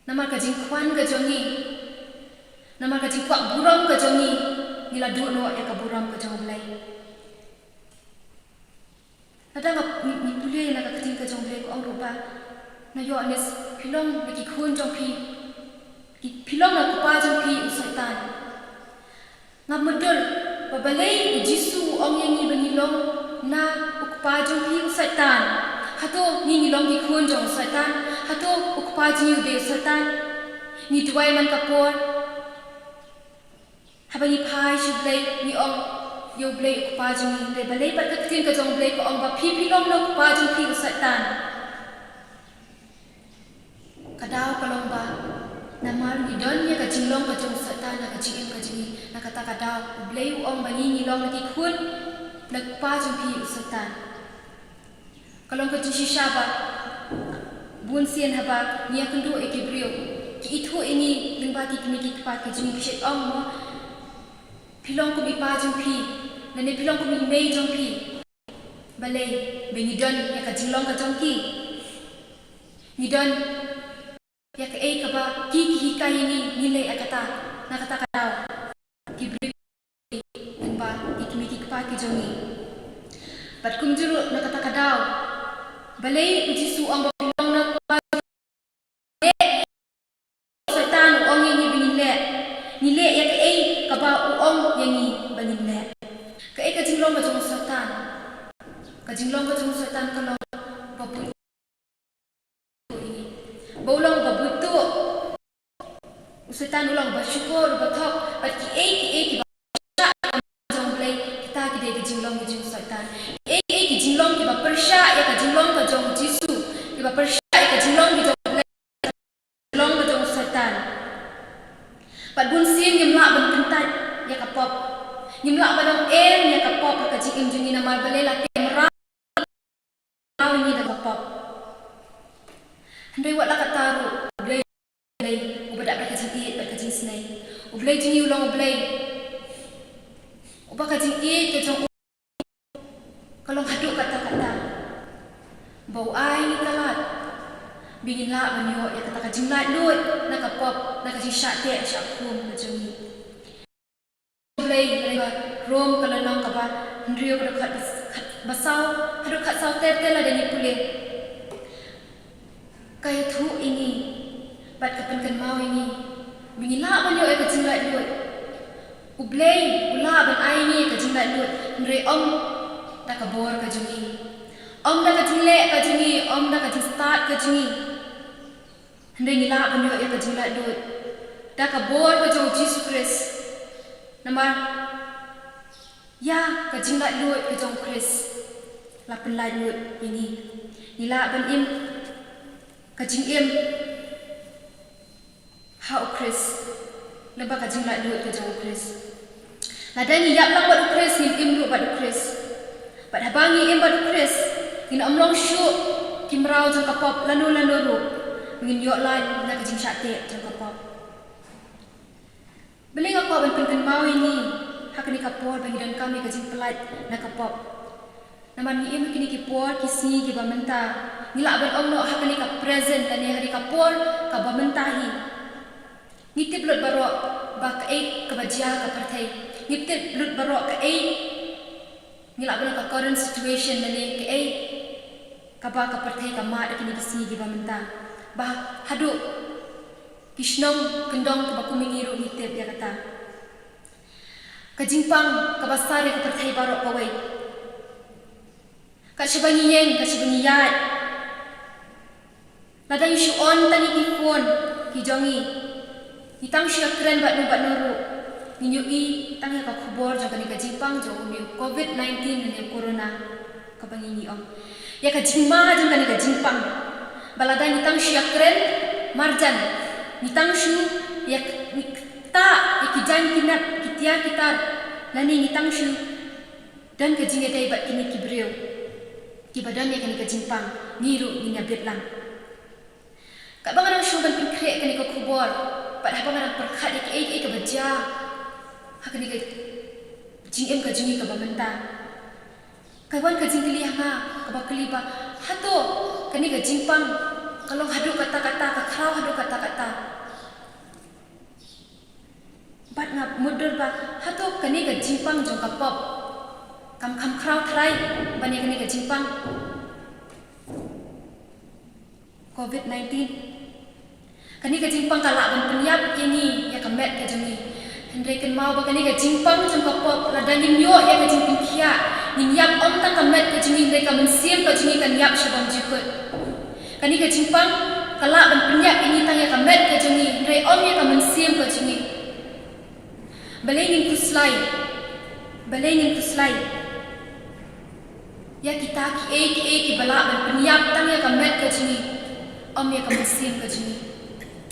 namar ka jingkwah ka jong ngi, namar ka jingkwah burom ka jong ngi, ngi la duh noh ïa ka burom ka jong U Blei. Lada ngi, ngi pule na ka ktien ka jong U Blei ka ong ruh ba, na Ïoannis, phi long na ki khun jong phi, ki, phi long na u kpa jong phi u Soitan. Nga mutdur ba balei U Jisu u ong ïa ngi ba ngi long na u kpa jong phi u Soitan. Hato ngi, ngi long ki khun jong u Soitan? Hato u kpa jong ngi u dei u Soitan? Ngi duwai man ka por, haba ngi phai sha U Blei, ngi ong ïa U Blei u kpa jong ngi. Hynrei balei pat ka ktien ka jong U Blei ka ong ba phi, phi long na u kpa jong phi u Soitan? Ka daw ka long ba namar ngi don ïa ka jinglong ka jong u Soitan ha ka jingim ka jong ngi, na kata ka daw U Blei u ong ba ngi, ngi long na ki khun, na u kpa jong phi u Soitan. Ka long ka jingshisha ba bun sien haba ngi ïakynduh ïa ki briew, ki ithuh ïa ngi lyngba ki kmie ki kpa ki jong ngi, ki shait ong mo, phi long kum i pa jong phi, lane phi long kum i mei jong phi. Balei? Ba ngi don ïa ka jinglong ka jong ki. Ngi don ïa kaei kaba ki, ki hikai ïa ngi, ngi leh ïa kata. Na kata ka daw ki briew, lyngba ki kmie ki kpa ki jong ngi. Bad kumjuh ruh na kata ka daw, balei U Jisu u ong ba phi long na u kpa, Soitan u ong ïa ngi ba ngin leh, ngi leh ïa kaei kaba u ong ïa ngi ba ngin leh. Kaei ka jinglong ka jong u Soitan? Ka jinglong ka jong u Soitan ka long ba buit, ba u long ba buit tuh. U Soitan u long ba shukor, ba thok, bad kiei kiei kiba pyrshah ïa ka jong U Blei, kita ki dei ka jinglong ka jong u Soitan. Kiei kiei ki jinglong kiba pyrshah ïa ka jinglong ka jong U Jisu, kiba pyrshah ïa ka jinglong ka jong U Blei, jinglong ka jong u Soitan. Bad bun sien ngim lah ban kyntait ïa ka pop. Ngim lah ban ong em ïa ka pop ha ka jingim jong ngi namar balei la teh mraw ïa ngi da ka pop. Hynrei wat la katta ruh, U Blei, Blei uba dap da ka jingïeit bad ka jingisnei. U Blei jong ngi u long U Blei uba ka jingïeit ka jong u ka long haduh katta katta, ba u ai ngi ka lad ba ngin lah ban ïoh ïa kata ka jinglaitluid na ka pop, na ka jingshah teh shah khum ka jong ngi. Blei, Blei ba Rom ka lynnong kaba hynriew, ka dkhot bas-, khat, ba saw haduh khat saw ter ter lada ngi pule. Ka ïathuh ïa ngi bad ka pynkynmaw ïa ngi ba ngin lah ban ïoh ïa ka jinglaitluid. U Blei u lah ban ai ïa ngi ka jinglaitluid, hynrei ym da ka bor ka jong ngi, ym da ka jingleh ka jong ngi, ym da ka jingstad ka jong ngi. Hynrei ngi lah ban ïoh ïa ka jinglaitluid da ka bor ka jong u Jisu Khrist. Namar ïa ka jinglaitluid ka jong u Khrist la pynlaitluid ïa ngi. Ngi lah ban im ka jingim ha u Khrist lyngba ka jinglaitluid ka jong u Khrist. Lada ngi ïap lang bad u Khrist, ngin im ruh bad u Khrist. Bad haba ngi im bad u Khrist, ngin ym long shuh ki mraw jong ka pop lano lano ruh. Ngin ïoh lait na ka jingshah teh jong ka pop. Balei nga kwah ban pynkynmaw ïa ngi ha kane ka por ba ngi donkam ïa ka jingpyllait na ka pop? Namar ngi im ha kine ki por ki sngi kiba mynta, ngi lah ban ong noh ha kane ka present lane ha kane ka por kaba mynta hi. Ngi tip lut baroh ba kaei kaba jia ha ka pyrthei. Ngi tip lut baroh kaei, ngi lah ban ong, ka current situation lane kaei kaba ka pyrthei ka mad ha kine ki sngi kiba mynta. Ba haduh ki shnong kyndong kiba kum ïa ngi ruh ngi tip ïa kata. Ka jingpang kaba sar ïa ka pyrthei baroh kawei. Kat shaba ngi ïeng, kat shaba ngi ïaid, lada ngi shu on tang ïa ki phone ki jong ngi, ngi tang shu ïakren bad no bad no ruh, ngin ïohi tang ïa ka khubor jong kane ka jingpang jong une u covid nineteen lane u corona, kaba ngi, ngi ong ïa ka jingma jong kane ka jingpang. Ba lada ngi tang shu ïakren marjan, ngi tang shu ïa, ngi ktah ïa ki jaiñ ki nep, ki tiar ki tar, lane ngi tang shu don ka jingïadei bad kine ki briew kiba don ïa kane ka jingpang, ngi ruh ngin ïabit lang. Katba nga dang shong ban pynkhreh kane ka khubor, bad haba nga dang pyrkhat ïa kiei kiei kaba jia Ha kane ka jingim ka jong ngi kaba mynta, ka wan ka jingkylli ha nga, kaba kylli ba, hato kane ka jingpang ka long haduh katta katta, ka khraw haduh katta katta? Bad nga mutdur ba, hato kane ka jingpang jong ka pop kam kham khraw tharai ban ïa kane ka jingpang Covid nineteen? Kane ka jingpang ka lah ban pynïap ïa ngi, ïa ka met ka jong ngi. Hynrei kynmaw ba kane ka jingpang jong ka pop, lada ngin ïoh ïa ka jingpynkhiah, ngin ïap ym tang ka met ka jong ngi, hynrei ka mynsiem ka jong ngi kan ïap sha bymjukut. Kane ka jingpang ka lah ban pynïap ïa ngi tang ïa ka met ka jong ngi, hynrei ym ïa ka mynsiem ka jong ngi. Balei ngin khuslai? Balei ngin khuslai ïa kita kiei kiei kiba lah ban pynïap tang ïa ka met ka jong ngi, ym ïa ka mynsiem ka jong ngi?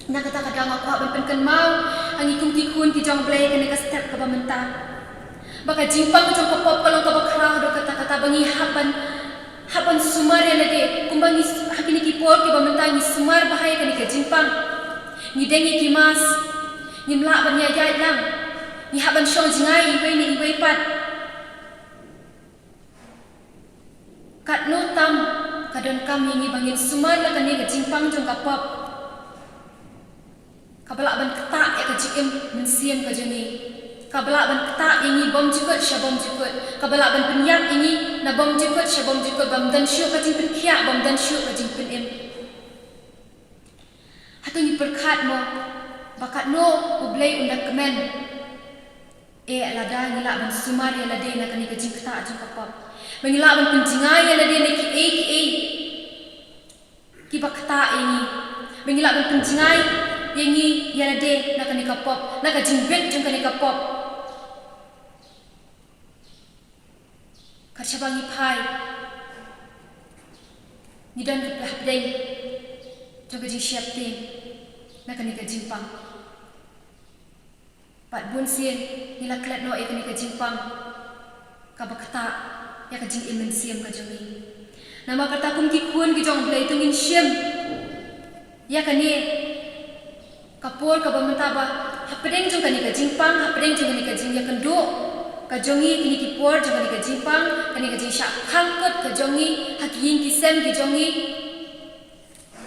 Na kata ka daw nga kwah ban pynkynmaw ha ngi kum ki khun ki jong U Blei kane ka step kaba mynta, ba ka jingpang jong ka pop ka long kaba khraw haduh katta katta, ba ngi hap ban, hap ban sumar ïa lade, kumba ngi s-, ha kine ki por kiba mynta ngi sumar bha ïa kane ka jingpang. Ngi deng ïa ki mask, ngim lah ban ïaid ïaid lang, ngi hap ban shong jngai iwei na iwei pat. Katno tam ka donkam ïa ngi ba ngin sumar la kane ka jingpang jong ka pop, kaba lah ban ktah ïa ka jingim mynsiem ka jong ngi, kaba lah ban ktah ïa ngi bymjukut sha bymjukut, kaba lah ban pynïap ïa ngi na bymjukut sha bymjukut, bym don shuh ka jingpynkhiah, bym don shuh ka jingpynim. Hato ngi pyrkhat mo ba katno U Blei un da kmen, eh, lada ngi lah ban sumar ïa lade na kane ka jingktah jong ka pop, ba ngi lah ban pynjngai ïa lade na kiei kiei kiba ktah ïa ngi, ba ngi lah ban pynjngai ïa ngi ïa lade na kane ka pop, na ka jingbit jong kane ka pop? Kat shaba ngi phai, ngi don ka pdeng jong ka jingsheptieng na kane ka jingpang. Bad bun sien ngi la klet noh ïa kane ka jingpang kaba ktah ïa ka jingim mynsiem ka jong ngi. Namar kata kum ki khun ki jong U Blei to ngin shim ïa kane ka por kaba mynta ba hapdeng jong kane ka jingpang, hapdeng jong kane ka jingïakynduh ka jong ngi, kine ki por jong kane ka jingpang, kane ka jingshah khang kut ka jong ngi ha ki ïing ki sem ki jong ngi,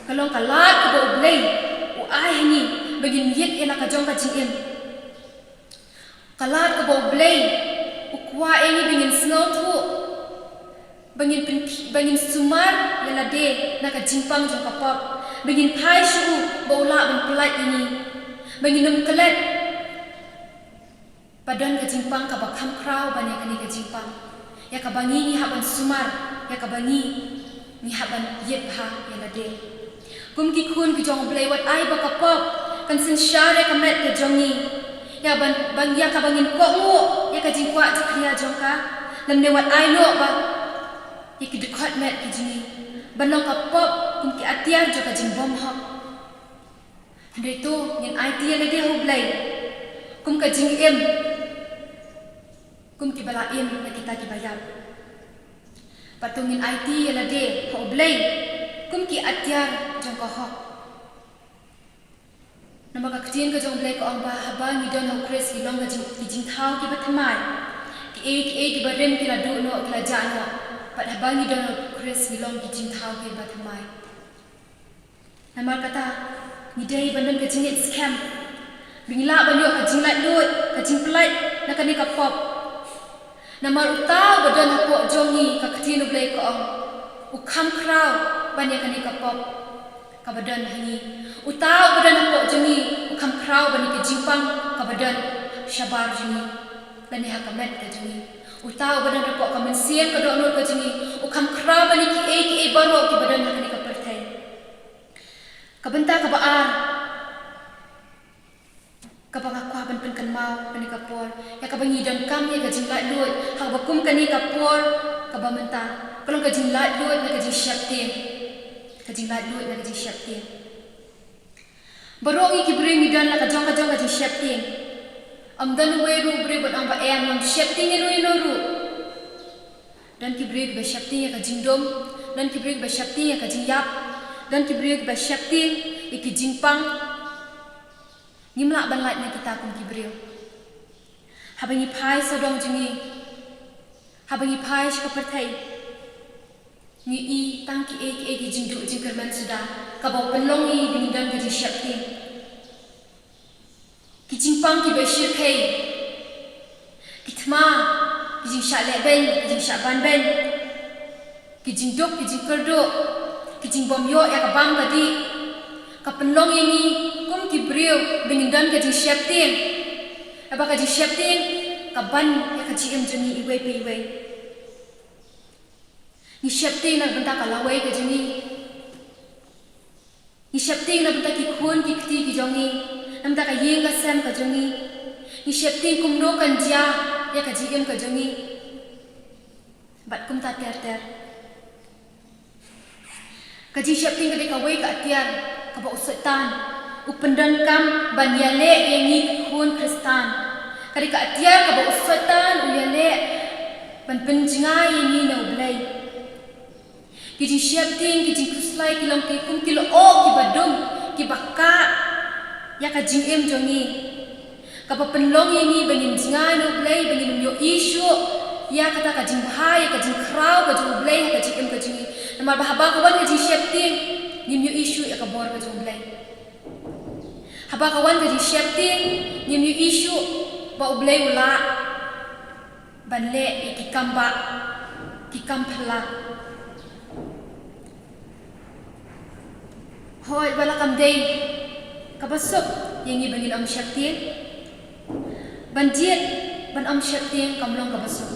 ka long ka lad kaba U Blei u ai ha ngi ba ngin ïit ïa la ka jong ka jingim. Ka lad kaba U Blei u kwah ïa ngi ba ngin sngewthuh, ba ngin pyn-, ba ngin sumar ïa lade na ka jingpang jong ka pop, ba ngin phai sha u ba u lah ban pyllait ïa ngi, ba ngin ym klet ba don ka jingpang kaba kham khraw ban ïa kane ka jingpang, ïa kaba ngi ngi hap ban sumar, ïa kaba ngi ngi hap ban ïit bha ïa lade. Kum ki khun ki jong U Blei, wat ai ba ka pop kan synshar ïa ka met ka jong ngi, ïa ban, ban ïa kaba ngin kohnguh ïa ka jingkwah jakhlia jong ka. Lymne wat ai noh ba ïa ki dkhot met ki jong ngi ban long ka pop kum ki atiar jong ka jingbymhok. Hynrei to ngin aiti ïa lade ha U Blei kum ka jingim, kum kiba la im na kita kiba ïap. Bad to ngin aiti ïa lade ha U Blei kum ki atiar jong ka hok. Namar ka ktien ka jong U Blei ka ong ba haba ngi don ha U Khrist ngi long ka jing, ki jingthaw kiba thymmai. Kiei kiei kiba rim ki la duh noh, ki la jah noh. Bad haba ngi don ha U Khrist ngi long ki jingthaw kiba thymmai. Namar kata, ngi dei ban don ka jingngeit skhem ba ngin lah ban ïoh ka jinglaitluid, ka jingpyllait na kane ka pop. Namar uta uba don hapoh jong ngi, ka ktien U Blei ka ong, u kham khraw ban ïa kane ka pop kaba don ha ngi. Uta uba don hapoh jong ngi u kham khraw ban ïa ka jingpang kaba don shabar jong ngi lane ha ka met ka jong ngi. Uta uba don hapoh ka mynsiem ka dohnud ka jong ngi u kham khraw ban ïa kiei kiei baroh kiba don ha kane ka pyrthei. Ka bynta kaba ar kaba nga kwah ban pynkynmaw ha kane ka por, ïa kaba ngi donkam ïa ka jinglaitluid ha kaba kum kane ka por kaba mynta, ka long ka jinglaitluid na ka jingsheptieng. Ka jinglaitluid na ka jingsheptieng. Baroh ngi ki briew ngi don la ka jong ka jong ka jingsheptieng. Ym don uwei ruh u briew ban ong ba em, ngam sheptieng ïa no ïa no ruh. Don ki briew kiba sheptieng ïa ka jingdum, don ki briew kiba sheptieng ïa ka jingïap, don ki briew kiba sheptieng ïa ki jingpang. Ngim lah ban lait na kita kum ki briew. Haba ngi phai sawdong jong ngi, haba ngi phai sha ka pyrthei, ngi i tang kiei kiei ki jingduh jingkyrmen suda kaba pynlong ïa ngi ba ngin don ka jingsheptieng. Ki jingpang kiba shyrkhei, ki thma, ki jingshah leh beiñ, ki jingshah ban beiñ, ki jingduk, ki jingkyrduh, ki jingbym ïoh ïa ka bam ka dih, ka pynlong ïa ngi kum ki briew ba ngin don ka jingsheptieng. Haba ka jingsheptieng ka ban ïa ka jingim jong ngi iwei pa iwei. Ngi sheptieng na ka bynta ka lawei ka jong ngi. Ngi sheptieng na bynta ki khun ki kti ki jong ngi, na bynta ka ïing ka sem ka jong ngi. Ngi sheptieng kumno kan jia ïa ka jingim ka jong ngi. Bad kumta ter ter. Ka jingsheptieng ka dei kawei ka atiar kaba u Soitan u pyndonkam ban ïaleh ïa ngi ki khun Khristan. Ka dei ka atiar kaba u Soitan u ïaleh ban pynjngai ïa ngi na U Blei. Ki jingsheptieng, ki jingkhuslai ki long ki kum ki lyoh kiba dum, kiba kah ïa ka jingim jong ngi. Kaba pynlong ïa ngi ba ngim jngai na U Blei, ba ngim ïohi shuh ïa kata ka jingbha, ïa ka jingkhraw ka jong U Blei ha ka jingim ka jong ngi. Namar ba haba ka wan ka jingsheptieng, ngim ïohi shuh ïa ka bor ka jong U Blei. Haba ka wan ka jingsheptieng, ngim ïohi shuh ba U Blei u lah ban leh ïa ki kam ba, ki kam phylla. Hooid, ba la kam dei kaba suk ïa ngi ba ngin ym sheptieng. Ban jied ban ym sheptieng kam long kaba suk.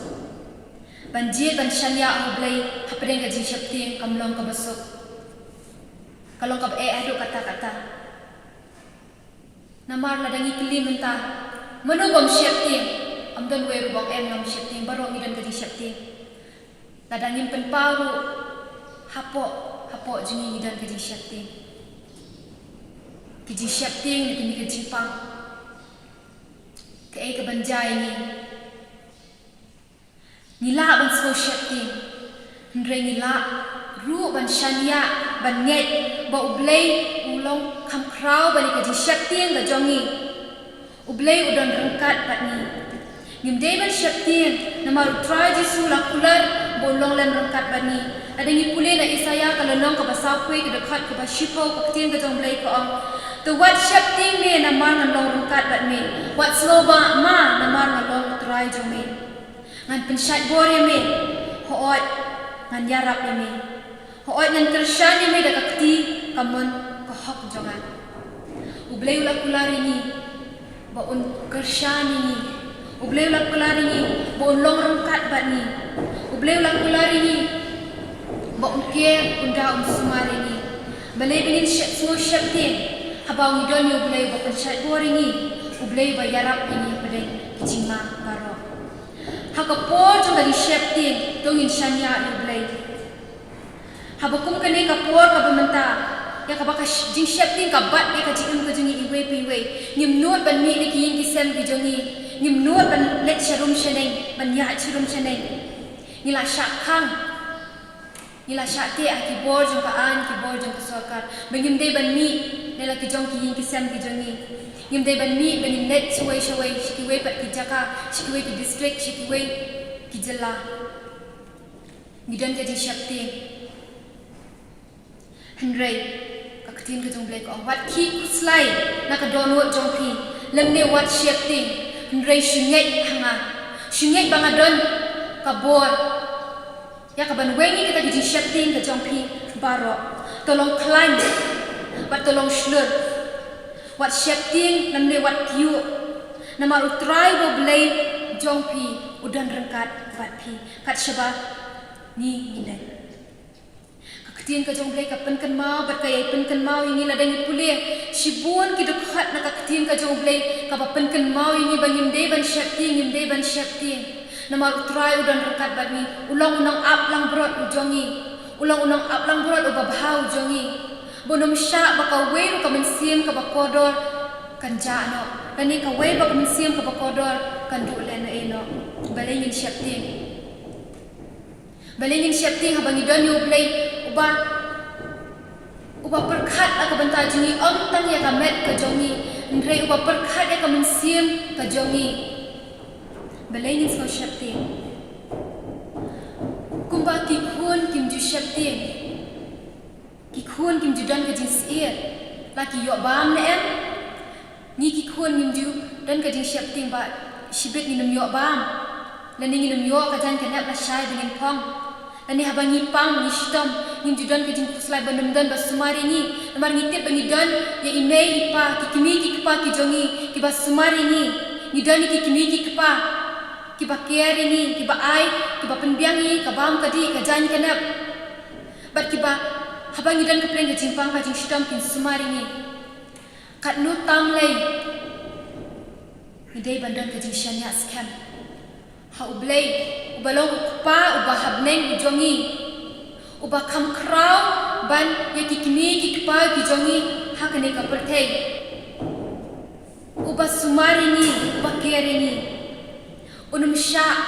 Ban jied ban shaniah ha U Blei hapdeng ka jingsheptieng kam long kaba suk. Ka long kaba eh haduh katta katta. Namar lada ngi kylli mynta, mano bym sheptieng? Ym don wei ruh bym em, ngam sheptieng, baroh ngi don ka jingsheptieng. Lada ngim pynpaw ruh, hapoh hapoh jong ngi ngi don ka jingsheptieng. Ka jingsheptieng na kine ka jingpang. Kaei kaban jia ïa ngi? Ngi lah ban sngew sheptieng, hynrei ngi lah ruh ban shaniah, ban ngeit ba U Blei u long kham khraw ban ïa ka jingsheptieng ka jong ngi. U Blei u don ryngkat bad ngi. Ngim dei ban sheptieng namar U Trai Jisu u la kular ba un long lem ryngkat bad ngi. Lada ngi pule na Isaïah ka lynnong kaba sawphew ka dkhot kaba shiphew, ka ktien ka jong U Blei ka ong, "To wat sheptieng me namar ngan long ryngkat bad me. Wat sngewbha ma namar nga long U Trai jong me. Ngan pynshait bor ïa me, hooid, ngan ïarap ïa me. Hooid, ngan kyrshan ïa me da ka kti kamon ka hok jong nga." U Blei u la kular ïa ngi ba un kyrshan ïa ngi. U Blei u la kular ïa ngi ba un long ryngkat bad ngi. U Blei u la kular ïa ngi ba un care, un da, un sumar ïa ngi. Balei ba ngin shep, sngew sheptieng haba ngi don ïa U Blei uba pynshait bor ïa ngi, U Blei uba ïarap ïa ngi hapdeng ki jingma baroh? Ha ka por jong ka jingsheptieng to ngin shaniah ïa U Blei. Haba kum kane ka por kaba mynta, ïa kaba ka sh-, jingsheptieng ka bat ïa ka jingim ka jong ngi iwei pa iwei, ngim nud ban mih na ki ïing ki sem ki jong ngi, ngim nud ban leit sharum shaneng, ban ïaid sharum shaneng. Ngi la shah khang, ngi la shah teh ha ki bor jong ka aiñ, ki bor jong ka sorkar, ba ngim dei ban mih na la ki jong ki ïing ki sem ki jong ngi. Ngim dei ban mih ban leit shawei shawei, sha kiwei pat ki jaka, sha kiwei ki district, sha kiwei ki jylla. Ngi don ka jingsheptieng. Hynrei ka ktien ka jong U Blei ka ong, wat khih khuslai na ka dohnud jong phi, lymne wat sheptieng, hynrei shu ngeit ha nga, shu ngeit ba nga don ka bor ïa kaban weng ïa kata ka jingsheptieng ka jong phi baroh. To long khlaiñ bad to long shlur. Wat sheptieng lymne wat kyiuh, namar U Trai U Blei jong phi u don ryngkat bad phi kat shaba ngi ngi leit. Ka ktien ka jong U Blei ka pynkynmaw bad ka ïai pynkynmaw ïa ngi lada ngi pule shibun ki dkhot na ka ktien ka jong U Blei kaba pynkynmaw ïa ngi ba ngim dei ban sheptieng, ngim dei ban sheptieng. Namar U Trai u don ryngkat bad ngi, u long u nongap langbrot u jong ngi, u long u nongap langbrot uba bha u jong ngi. Ba un ym shah ba kawei ruh ka mynsiem kaba kordor kan jah noh, lane kawei ba ka mynsiem kaba kordor kan duh lehnohei noh. Balei ngin sheptieng? Balei ngin sheptieng haba ngi don ïa U Blei uba, uba pyrkhat ïa ka bynta jong ngi, ym tang ïa ka met ka jong ngi, hynrei uba pyrkhat ïa ka mynsiem ka jong ngi? Balei ngin sngew sheptieng? Kumba ki khun kim ju sheptieng, ki khun kim ju don ka jingsiat la ki ïoh bam ne em. Ngi ki khun ngim ju don ka jingsheptieng ba shibit ngin ym ïoh bam, lane ngin ym ïoh ka jaiñ ka nep lashai ba ngin phong. Lane haba ngi pang, ngi shitom, ngim ju don ka jingkhuslai ba ym don ba sumar ïa ngi. Namar ngi tip ba ngi don ïa i mei i pa, ki kmie ki kpa ki jong ngi kiba sumar ïa ngi. Ngi don ïa ki kmie ki kpa kiba care ïa ngi, kiba ai, kiba pynbiang ïa ngi ka bam ka dih, ka jaiñ ka nep. Bad kiba, haba ngi don ka pdeng ka jingpang ka jingshitom, kin sumar ïa ngi. Katno tam lei ngi dei ban don ka jingshaniah skhem ha U Blei, uba long U Kpa uba ha bneng u jong ngi, uba kham khraw ban ïa ki kmie ki kpa ki jong ngi ha kane ka pyrthei, uba sumar ïa ngi, uba care ïa ngi. Un ym shah,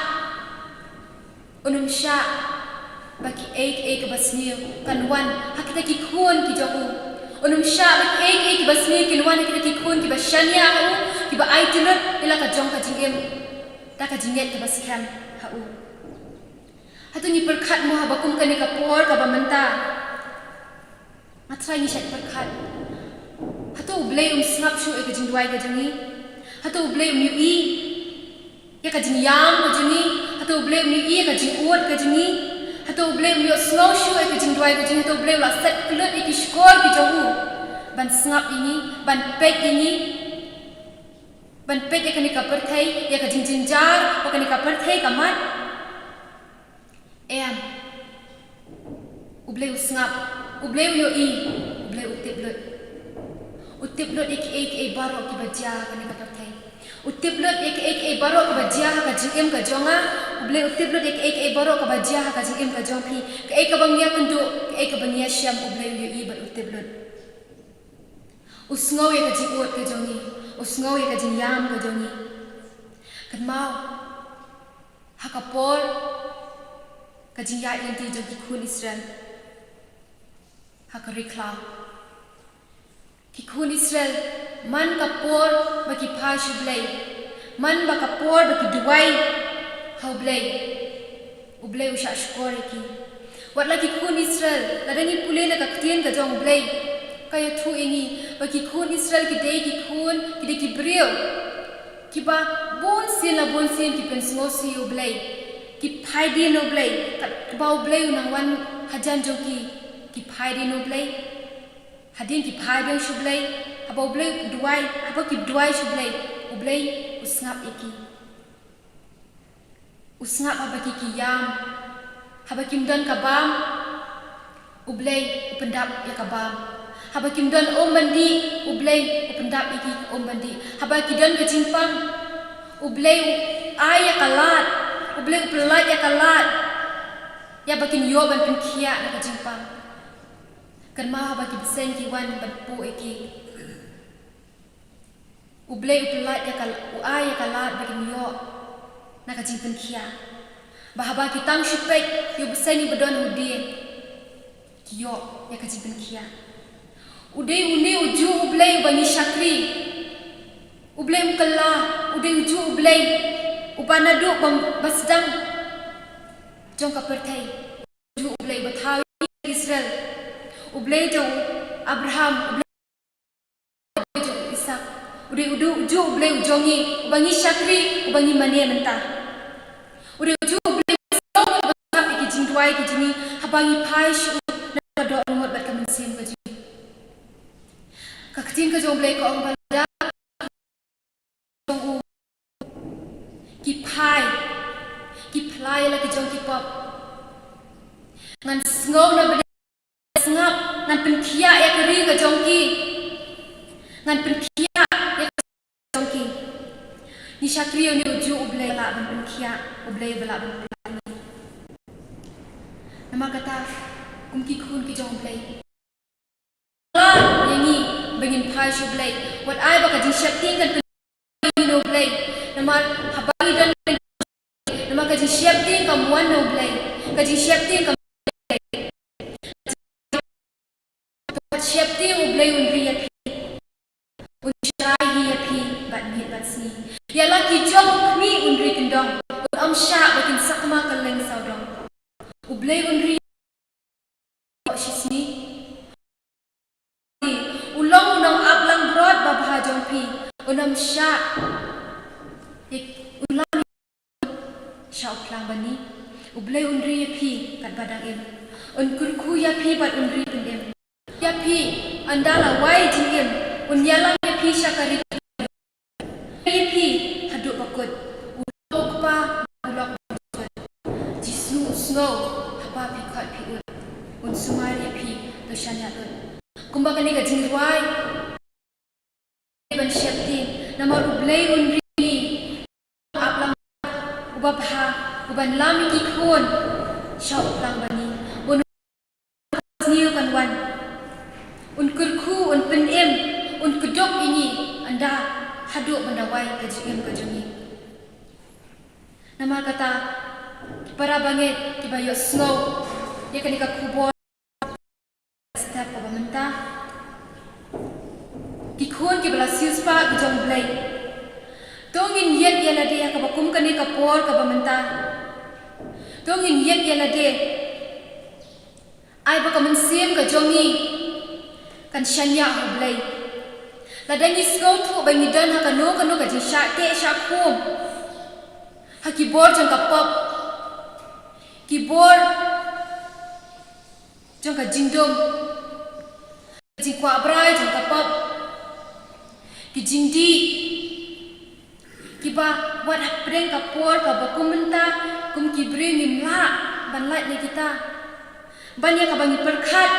un ym shah ba kiei kiei kiba sniew kan wan ha kita ki khun ki jong u. Un ym shah ba kiei kiei kiba sniew kin wan ha kita ki khun kiba shaniah ha u, kiba aiti lut ïa la ka jong ka jingim da ka jingngeit kaba skhem ha u. Hato ngi pyrkhat mo haba kum kane ka por kaba mynta? Nga trai ngi shait pyrkhat. Hato U Blei um sngap shuh ïa ka jingduwai ka jong ngi? Hato U Blei um ïohi ïa ka jingïam ka jong ngi? Hato U Blei um ïohi ïa ka jingud ka jong ngi? Hato U Blei um ïohsngew shuh ïa ka jingduwai ka jong ngi? Hato U Blei u la set kyllut ïa ki shkor ki jong u ban sngap ïa ngi, ban peit ïa ngi, ban peit ïa kane ka pyrthei, ïa ka jingjynjar ba kane ka pyrthei ka mad? Em. U Blei u sngap, U Blei u ïohi, U Blei u tip lut. U tip lut ïa kiei kiei baroh kiba jia ha kane ka pyrthei. U tip lut ïa kiei kiei baroh kiba jia ha ka jingim ka jong nga. U Blei u tip lut ïa kiei kiei baroh kaba jia ha ka jingim ka jong phi. Kaei kaba ngi ïakynduh, kaei kaba ngi ïashem, U Blei u ïohi bad u tip lut. U sngew ïa ka jingud ka jong ngi, u sngew ïa ka jingïam ka jong ngi. Kynmaw, ha ka por ka jingïaid lynti jong ki khun Israel ha ka ri khlaw, ki khun Israel, man ka por ba ki phai sha U Blei, man ba ka por ba ki duwai ha U Blei, U Blei u shah shkor ïa ki. Wat la ki khun Israel, lada ngi pule na ka ktien ka jong U Blei, ka ïathuh ïa ngi ba ki khun Israel ki dei ki khun, ki dei ki briew kiba bun sien la bun sien ki pynsngewsih ïa U Blei, ki phai dien ïa U Blei, katba U Blei u nang wan hajan jong ki, ki phai dien ïa U Blei. Hadien ki phai biang sha U Blei, haba U Blei u duwai, haba ki duwai sha U Blei, U Blei u sngap ïa ki. U sngap haba ki, ki ïam. Haba kim don ka bam, U Blei u pyndap ïa ka bam. Haba kim don um ban dih, U Blei u pyndap ïa ki um ban dih. Haba ki don ka jingpang, U Blei u ai ïa ka lad, U Blei u pyllait ïa ka lad, ïa ba kin ïoh ban pynkhiah na ka jingpang. Kynmaw haba ki bseiñ ki wan ban puh ïa ki, U Blei u pyllait ïa ka, u ai ïa ka lad ba kin ïoh na ka jingpynkhiah. Ba haba ki tang shu peit ïa u bseiñ uba don ha u dieng, ki ïoh ïa ka jingpynkhiah. U dei une ujuh U Blei uba ngi shakri. U Blei um kylla, u dei ujuh U Blei uba naduh ba, ba sdang jong ka pyrthei. Ujuh U Blei uba thaw ïa Israel, U Blei jong u Abraham, U Blei jong u Isak. U dei ujuh, ujuh U Blei u jong ngi, uba ngi shakri, uba ngi mane mynta. U dei ujuh U Blei uba sngap ïa ki jingduwai ki jong ngi haba ngi phai sha u na ka dohnud bad ka mynsiem ka jong ngi. Ka ktien ka jong U Blei ka ong ba lada jong u ki phai, ki phla ïa la ki jong ki pop. Ngan sngew na bneng, sngap, ngan pynkhiah ïa ka ri ka jong ki. Ngan pynkhiah ïa ka jong ki. Ngi shakri ïa une ujuh U Blei ba lah ban pynkhiah, U Blei ba lah ban pynkhiah. Namar kata, kum ki khun ki jong U Blei, la ïa ngi ba ngin phai sha U Blei. Wat ai ba ka jingsheptieng kan pynlong ïa ngi na U Blei. Namar haba ngi don, namar ka jingsheptieng kam wan na U Blei. Ka jingsheptieng kam, wat sheptieng, U Blei un ri ïa phi. Un shai hi ïa phi bad miet bad sngi. Ïa la ki jong u khmih un ri kyndong. dong, un ym shah ba kin sakma kylleng sawdong. U Blei un ri shisngi. U long u nongaplangbrot babha jong phi, un ym shah. Ïa, un lam sha u phlang bani. U Blei un ri ïa phi katba dang im. Un kyrkhu ïa phi bad un ri pynim ïa phi. Ynda la wai jingim, un ïalam ïa phi sha ka ri ïa phi haduh ba kut. U lok u kpa, u lok u jot. Jisu u sngew haba phi khot phi ud. Un sumar ïa phi, to shaniah lut. Kumba kane ka jingrwai ban sheptieng, namar U Blei un ri ap lang uba bha, uban lam ïa ki khun sha u phlang bani. Un sniew kan wan. Un kyrkhu, un pynim, un kduk ïa ngi, ynda haduh ban da wai ka jingim ka jong ngi. Namar kata, ki para bangeit kiba ïohsngew ïa kane ka khubor step kaba mynta, ki khun kiba la siewspah ki jong U Blei, to ngin ïeit ïa lade ha kaba kum kane ka por kaba mynta. To ngin ïeit ïa lade. Ai ba ka mynsiem ka jong ngi kan shaniah ha U Blei. Lada ngi sngewthuh ba ngi don ha kano kano ka jingshah teh shah khum, ha ki bor jong ka pop, ki bor jong ka jingdum, ka jingkwah brai jong ka pop, ki jingdih, kiba wat hapdeng ka por kaba kum mynta, kum ki briew ngim lah ban lait na kita. Ban ïa kaba ngi pyrkhat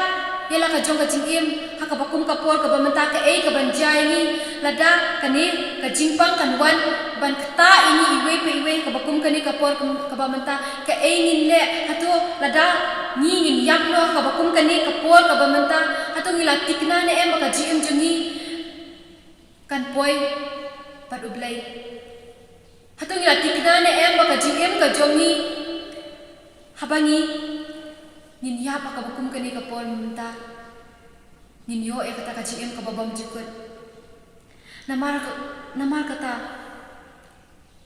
ïa la ka jong ka jingim ha kaba kum ka por kaba mynta, kaei kaban jia ïa ngi lada kane ka jingpang kan wan ban ktah ïa ngi iwei pa iwei ha kaba kum kane ka por kaba mynta. Kaei ngin leh? Hato lada ngi ngin ïap noh ha kaba kum kane ka por kaba mynta, hato ngi la thikna ne em ba ka jingim jong ngi kan poi bad U Blei? Hato ngi la thikna ne em ba ka jingim ka jong ngi, haba ngi ngin ïap ha kaba kum kane ka por mynta, ngin ïoh ïa kata ka jingim kaba bymjukut? Namar, namar kata,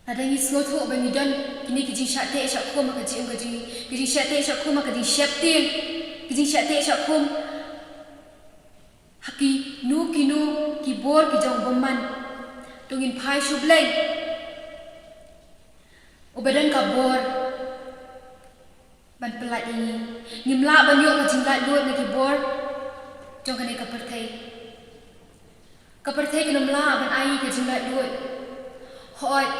lada ngi sngewthuh ba ngi don kine ki jingshah teh shah khum ha ka jingim ka jong ngi, ki jingshah teh shah khum ha ka jingsheptieng, ki jingshah teh shah khum ha kino kino ki bor ki jong u bymman, to ngin phai sha U Blei uba don ka bor ban pyllait ïa ngi. Ngim lah ban ïoh ka jinglaitluid na ki bor jong kane ka pyrthei. Ka pyrthei kan ym lah ban ai ka jinglaitluid. Hooid,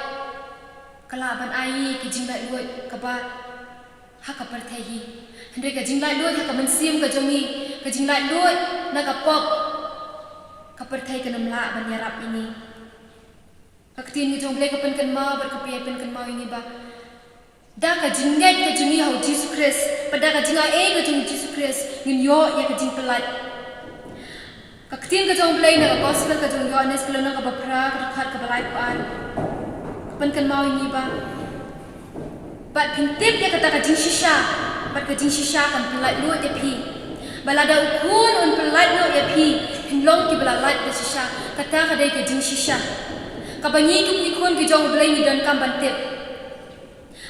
ka lah ban ai ka jinglaitluid kaba ha ka pyrthei hi. Hynrei ka jinglaitluid ha ka mynsiem ka jong ngi, ka jinglaitluid na ka pop, ka pyrthei kan ym lah ban ïarap ïa ngi. Ka ktien ka jong U Blei ka pynkynmaw bad ka pynïaid pynkynmaw ïa ngi ba da ka jingngeit ka jong ngi ha U Jisu Khrist bad da ka jingai ka jong U Jisu Khrist, ngin ïoh ïa ka jingpyllait. Ka ktien ka jong U Blei na ka Gospel ka jong u Ïoannis, ka lynnong kaba phra, ka dkhot kaba laiphew ar, ka pynkynmaw ïa ngi ba, bad phin tip ïa kata ka jingshisha, bad ka jingshisha kan pyllait luid ïa phi. Bad lada U Khun un pyllait luid ïa phi, phin long kiba la lait da shisha. Kata ka dei ka jingshisha kaba ngi kum ki khun ki jong U Blei ngi donkam ban tip.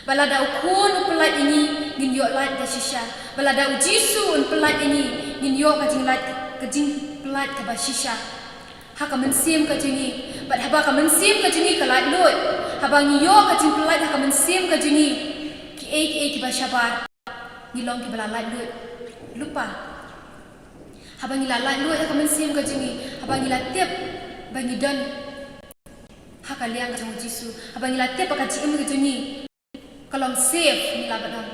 Bad lada U Khun u pyllait ïa ngi, ngin ïoh lait da shisha. Bad lada U Jisu un pyllait ïa ngi, ngin ïoh ka jinglait, ka jingpyllait kaba shisha ha ka mynsiem ka jong ngi. Bad haba ka mynsiem ka jong ngi ka lait luid, haba ngi ïoh ka jingpyllait ha ka mynsiem ka jong ngi, kiei kiei kiba shabar, ngi long kiba la lait luid lypa. Haba ngi la lait luid ha ka mynsiem ka jong ngi, haba ngi la tip ba ngi don ha ka liang ka jong U Jisu, haba ngi la tip ba ka jingim ka jong ngi ka long safe, ngi lah ban ong,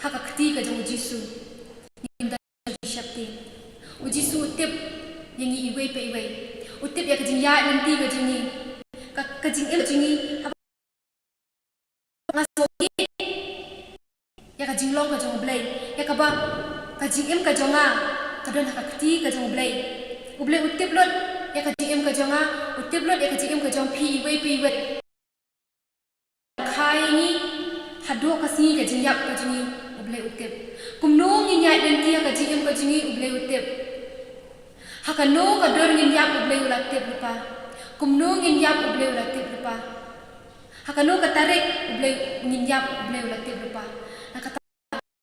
ha ka kti ka jong U Jisu, ngim don jingsheptieng. U Jisu u tip ïa ngi iwei pa iwei. U tip ïa ka jingïaid lynti ka jong ngi, ka, ka jingim ka jong ngi. Haba nga sngew ïa ka jinglong ka jong U Blei, ïa kaba ka jingim ka jong nga ka don ha ka kti ka jong U Blei. U Blei u tip lut ïa ka jingim ka jong nga, u tip lut ïa ka jingim ka jong phi iwei pa iwei. Kha ïa ngi haduh ka sngi ka jingïap ka jong ngi, U Blei u tip. Kumno ngin ïaid lynti ha ka jingim ka jong ngi, U Blei u tip. Ha kano ka dur ngin ïap, U Blei u la tip lypa. Kumno ngin ïap, U Blei u la tip lypa. Ha kano ka tarik U Blei ngin ïap, U Blei u la tip lypa. Na kata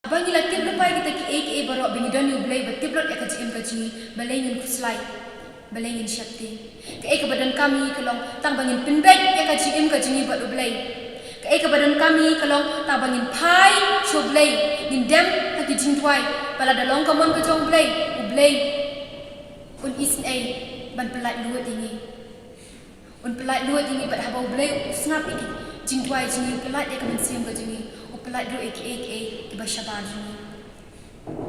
ba ngi la tip lypa ïa kita kiei kiei baroh, ba ngi don ïa U Blei ba tip lut ïa ka jingim ka jong ngi, balei ngin khuslai, balei ngin sheptieng? Kaei kaba donkam ïa ngi ka long tang ba ngin pynbeit ïa ka jingim ka jong ngi bad U Blei. Kaei kaba donkam ïa ngi ka long tang ba ngin phai sha U Blei, ngin dem ha ki jingduwai, ba lada long ka mon ka jong U Blei, U Blei un isynei ban pyllait luid ïa ngi. Un pyllait luid ïa ngi, bad haba U Blei u sngap ïa ki jingduwai jong ngi, u pyllait ïa ka mynsiem ka jong ngi, u pyllait ruh ïa kiei kiei kiba shabar jong ngi.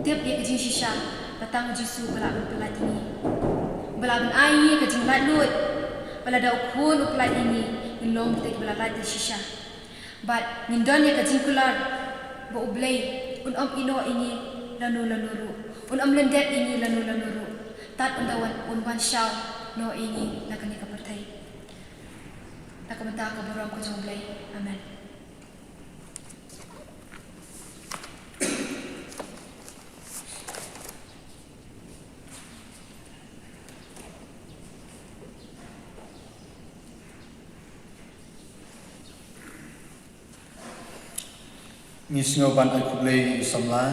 Tip ïa ka jingshisha ba tang U Jisu uba lah ban pyllait ïa ngi, uba lah ban ai ïa ngi ka jinglaitluid, ba lada U Khun u pyllait ïa ngi, ngin long kita kiba la lait da shisha. Bad ngin don ïa ka jingkular ba U Blei un ym ïehnoh ïa ngi lano lano ruh, un ym lyndet ïa ngi lano lano ruh. Tad ynda un wan, un wan shaw noh ïa ngi na kane ka pyrthei. Na ka bynta ka burom ka jong U Blei. Amen. Ngi sngew ban ai khublei ïa i samla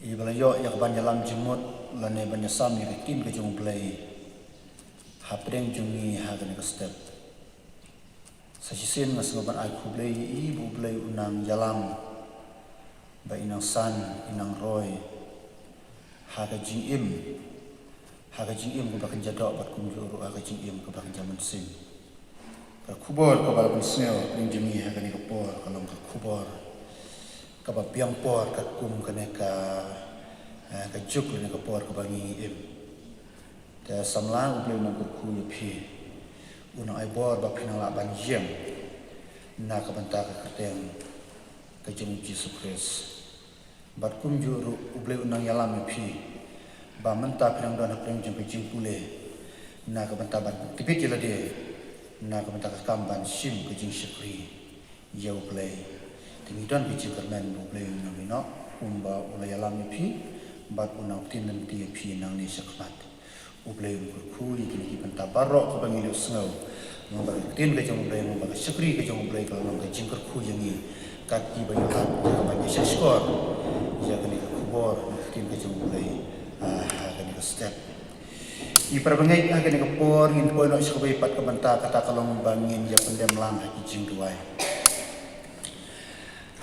iba la ïoh ïa ka ban ïalam jingmut lane ban ïasam ïa ka ktien ka jong U Blei hapdeng jong ngi ha kane ka step. Sa shisien nga sngew ban ai khublei ïa i ba U Blei u nang ïalam, ba i nang san, i nang roi ha ka jingim, ha ka jingim kaba kynja doh bad kumjuh ruh ha ka jingim kaba kynja mynsiem. Ka khubor kaba la pynsngew hapdeng jong ngi ha kane ka por ka long ka khubor kaba biang por katkum kane ka, eh, ka juk lane ka por kaba ngi im. Te samla, U Blei u nang kyrkhu ïa phi, u nang ai bor ba phi nang lah ban ïeng na ka bynta ka kyrteng ka jong U Jisu Khrist. Bad kumjuh ruh U Blei u nang ïalam ïa phi ba mynta phi nang don hapdeng jong ka jingpule na ka bynta ban tbit ïa lade na ka bynta ka kam ban shim ka jingshakri ïa U Blei. Te ngi don ka jingkyrmen ba U Blei u nang ïehnoh kumba u la ïalam ïa phi bad u nang pynlong ïa phi nangne shakhmat. U Blei un kyrkhu ïa kine ki bynta baroh kaba ngi la ïohsngew. Namar ba ka ktien ka jong U Blei, namar ba ka shakri ka jong U Blei ka long ka jingkyrkhu ïa ngi. Kat kiba ïoh lad ïa ka ban ïashah shkor ïa kane ka khubor, ka ktien ka jong U Blei, ah, ha kane ka step. Ki para bangeit, ha kane ka por ngin poi noh sha kawei pat ka bynta, kata ka long ba ngin ïa pyndem lang ha ki jingduwai.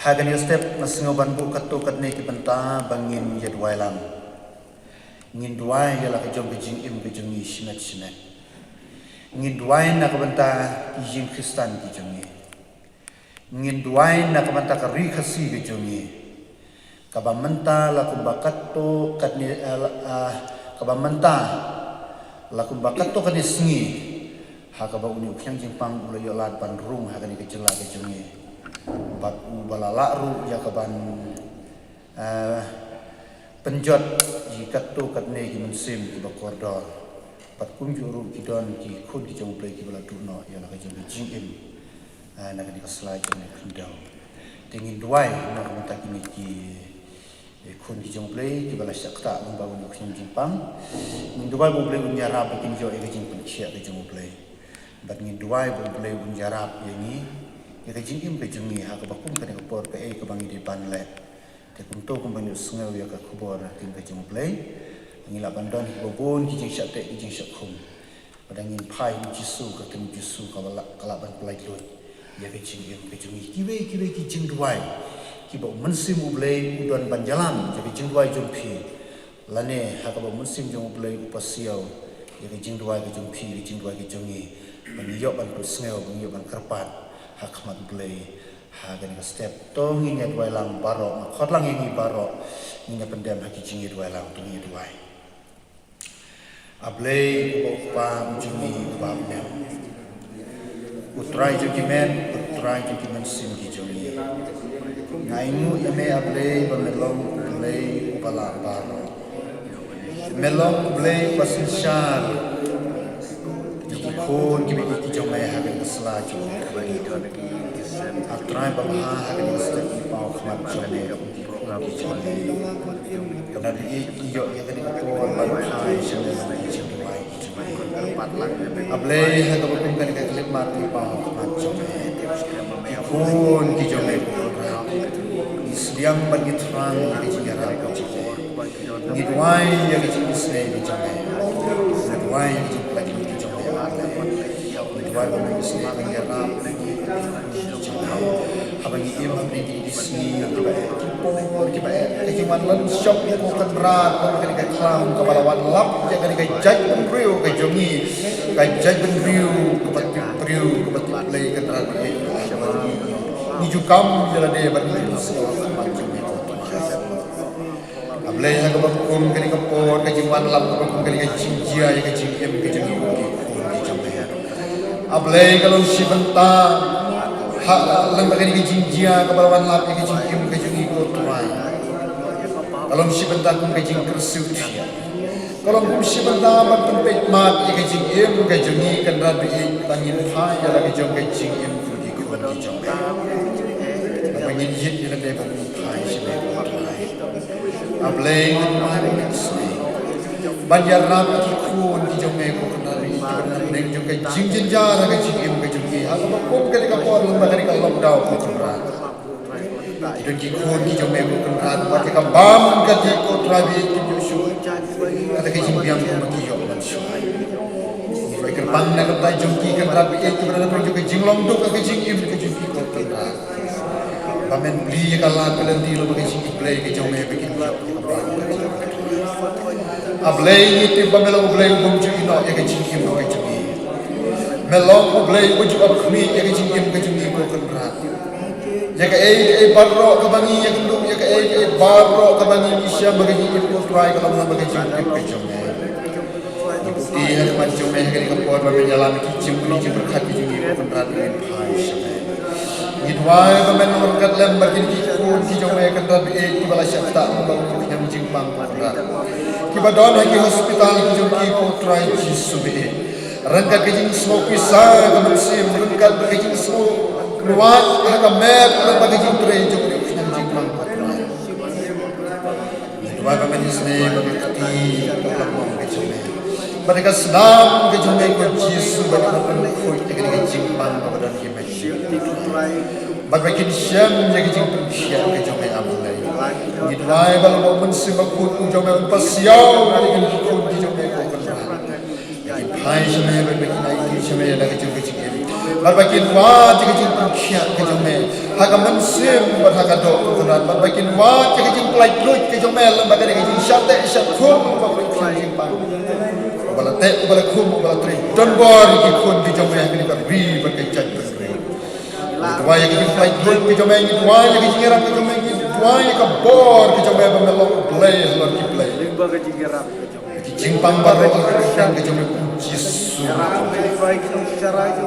Ha kane ka step nga sngew ban buh katto katne ki bynta ba ngin ïa duwai lang. Ngin duwai ïa la ka jong ka jingim ka jong ngi shimet shimet. Ngin duwai na ka bynta ki jingkhristan ki jong ngi. Ngin duwai na ka bynta ka ri Khasi ka jong ngi. Kaba mynta la kumba katto katne, eh, la, ah, kaba mynta la kumba katto katne sngi ha kaba une u khñiang jingpang u la ïoh lad ban rung ha kane ka jylla ka jong ngi. Bad uba la lah ruh ïa ka ban, eh, pynjot ïa katto katne ki mynsiem kiba kordor. Bad kumjuh ruh ki don ki khun ki jong U Blei kiba la duh noh ïa la ka jong ka jingim, ah, na kane ka sla jong ka khyndew. Te ngin duwai na ka bynta kine ki, eh, khun ki jong U Blei kiba la shah ktah lyngba une u khñiang jingpang. Ngin duwai ba U Blei un ïarap ba kin ïoh ïa ka jingpynkhiah ka jong U Blei. Bad ngin duwai ba U Blei un ïarap ïa ngi, ïa ka jingim ka jong ngi ha kaba kum kane ka por, kaei kaba ngi dei ban leh. Te kumto kumba ngi ïohsngew ïa ka khubor ha ktien ka jong U Blei, ngi lah ban don kiba bun ki jingshah teh ki jingshah khum. Lada ngin phai ha U Jisu, ka ktien U Jisu ka lah, ka lah ban pyllait luid ïa ka jingim ka jong ngi. Kiwei kiwei ki jingduwai kiba u Mynsiem U Blei u don ban ïalam ïa ka jingduwai jong phi. Lane ha kaba u Mynsiem jong U Blei u pasiaw ïa ka jingduwai ka jong phi, ka jingduwai ka jong ngi, ba ngi ïoh ban pynsngew, ba ngi ïoh ban kyrpad ha khmat U Blei ha kane ka step. To ngin ïa duwai lang baroh, nga khot lang ïa ngi baroh, ngin ïa pyndem ha ki jingïaduwai lang, to ngin ïa duwai. A Blei uba U Kpa u jong ngi uba ha bneng, U Trai jong ki met, U Trai jong ki mynsiem ki jong ngi. Nga ainguh ïa me A Blei ba me long U Blei uba lah baroh. Me long U Blei uba synshar ïa ki khun kiba ïeit ki jong me ha kane ka sla jong ngi. A Trai ba bha, ha kane ka step ngi paw khmat jong me kum ki khun ki jong me. Kane ba ïeit ki ïoh ïa kane ka por ban phai sha me ha ki jingduwai ki jong A Blei, ha kaba kum kane ka khyllipmat ngi paw ha khmat jong me. Ki khun ki jong me ko Kynrad, ngi sliang bad ngi thrang ïa ka jingïarap ka jong me. Ngi duwai ïa ka jingisynei ka jong me. Ngi duwai ïa ka jingpynlong ka jong me. Ngi duwai ba me isynei ban ïarap ïa ki khun ki jong me. Haba ngi im ha kine ki sngi kiba eh, ki por kiba eh, ka jingwan lynshop ko Kynrad, ko kane ka khlam kaba la wan lap ïa kane ka jaitbynriew ka jong ngi, ka jaitbynriew kaba tip briew, kaba tip Blei Kynrad eh. Ngi ju kam ïa lade bad ngi ju sngewbha ban jong ngi. A Blei, ha kaba kum kane ka por, ka jingwan lap kaba kum kane ka jingjia ïa ka jingim ka jong ngi ki khun ki jong me. A Blei, ka long shi bynta ha lem bad kane ka jingjia kaba la wan lap ïa ka jingim ka jong ngi ko Trai. Ka long shi bynta kum ka jingkyrsiew thiah. Ka long kum shi bynta ban pynpeit mat ïa ka jingim ka jong ngi Kynrad ba ïeit, ba ngin phai ïa la ka jong ka jingim ki khun ki jong me. Ba ngin ïit ïa lade ba ngin phai sha me ko Trai. A Blei, ngi duwai ba me isynei ban ïarap ïa ki khun ki jong me ko Kynrad, ban ïarap ïa ki jong ka jingjynjar ha ka jingim ka jong ki. Ha kaba kum kane ka por lem bad kane ka lockdown ko Kynrad. Ki don ki khun ki jong me ko Kynrad, wat ïa ka bam ka dih ko Trai ba ïeit, kim ïoh shuh. Kata ka jingbiang kumba ki ïoh ban shuh. Ngi duwai kyrpang na ka bynta jong ki Kynrad ba ïeit, kiba don ha pdeng jong ka jinglong duk ha ka jingim ka jong ki ko Kynrad. Ba men plie ïa ka lad ka lynti lyngba ka jingïeit Blei ka jong me ba kin ïoh ïa ka bam ka dih. A Blei, ngi tip ba me long U Blei u bym ju ïehnoh ïa ka jingim ka jong ngi. Me long U Blei uba ju ap khmih ïa ka jingim ka jong ngi ko Kynrad. Ïa kaei kaei baroh kaba ngi ïakynduh, ïa kaei kaei baroh kaba ngi ïashem, ba ka jingim ko Trai ka long lyngba ka jingtip ka jong me. Ngi kti ha khmat jong me ha kane ka por ba men ïalam ïa ki jingpyrkhat ki jong ngi ko Kynrad, ba men phai sha me. Ngi duwai ba men long ryngkat lem bad kine ki khun ki jong me Kynrad ba ïeit, kiba la shah ktah lyngba u khñiang jingpang ko Kynrad, kiba don ha ki hospital ki jong ki ko Trai Jisu ba ïeit. Ryngkat ka jingsngew pisa ka mynsiem, ryngkat ka jingsngew kynwait ha ka met, ryngkat ka jingtrei jong u khñiang jingpang ko Trai. Ngi duwai ba men isynei ba ka kti ka pynlong ka jong me, ba ka snam ka jong me ko Jisu ba ka pynkhuid ïa ka jingpang ba ka don ha ki met. Bad ba kin shem ïa ka jingpynkhiah ka jong me A Blei. Ngi duwai ba lada u Mynsiem Bakhuid u jong me un pasiaw ïa ki khun ki jong me ko Kynrad. Kin phai sha me bad ba kin aiti sha me da ka jong ka jingim. Bad ba kin wad ïa ka jingpynkhiah ka jong me ha ka mynsiem bad ha ka doh ko Kynrad. Bad ba kin wad ïa ka jingpynlait luid ka jong me lem bad ka jingshah teh shah khum ba ka jingpang. Uba la teh, uba la khum, uba la trei. Don bor ïa ki khun ki jong me ha kane ka ri bad ka jaitbynriew. Ngi duwai ïa ka jingpynlait luid ka jong me, ngi duwai ïa ka jingïarap ka jong me, ngi duwai ïa ka bor ka jong me ba me long U Blei halor ki blei. Ki jingpang baroh ka jong me ko Jisu.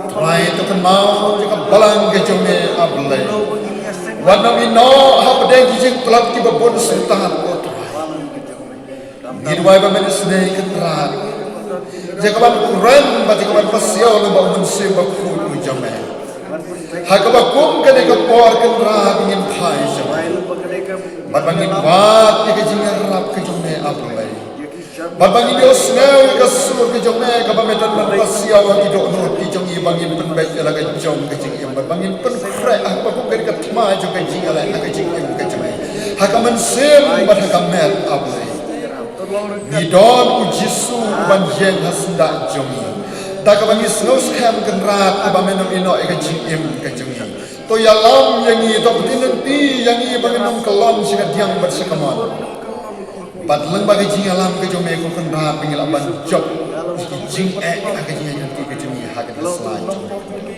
Trai to kynmaw ïa ka balang ka jong me A Blei. Wat nym ïehnoh hapdeng ki jingtlot kiba bun syrtat ko Trai. Ngi duwai ba men isynei Kynrad ïa ka ban kren bad ïa ka ban pasiaw lyngba u Mynsiem Bakhuid u jong me. Ha kaba kum kane ka por Kynrad ngin phai sha me. Bad ba ngin wad ïa ka jingïarap ka jong me A Blei. Bad ba ngin ïohsngew ïa ka sur ka jong me kaba me don ban pasiaw ha ki dohnud ki jong ngi, ba ngin pynbeit ïa la ka jong ka jingim, bad ba ngin pynkhreh ha kaba kum kane ka thma jong ka jingïaleh ha ka jingim ka jong me, ha ka mynsiem bad ha ka met A Blei. Ngi don u Jisu uban ïeng ha syndah jong ngi. Da kaba ngi sngewskhem Kynrad ba men nym ïehnoh ïa ka jingim ka jong ngi. To ïalam ïa ngi, to pynthikna ïa ngi ba ngin nym kyllon sha ka diang bad sha ka mon. Bad lyngba ka jingïalam ka jong me ko Kynrad ba ngin lah ban jop ïa ki jingeh ha ka jingïaid lynti ka jong ngi ha ka slai jong me.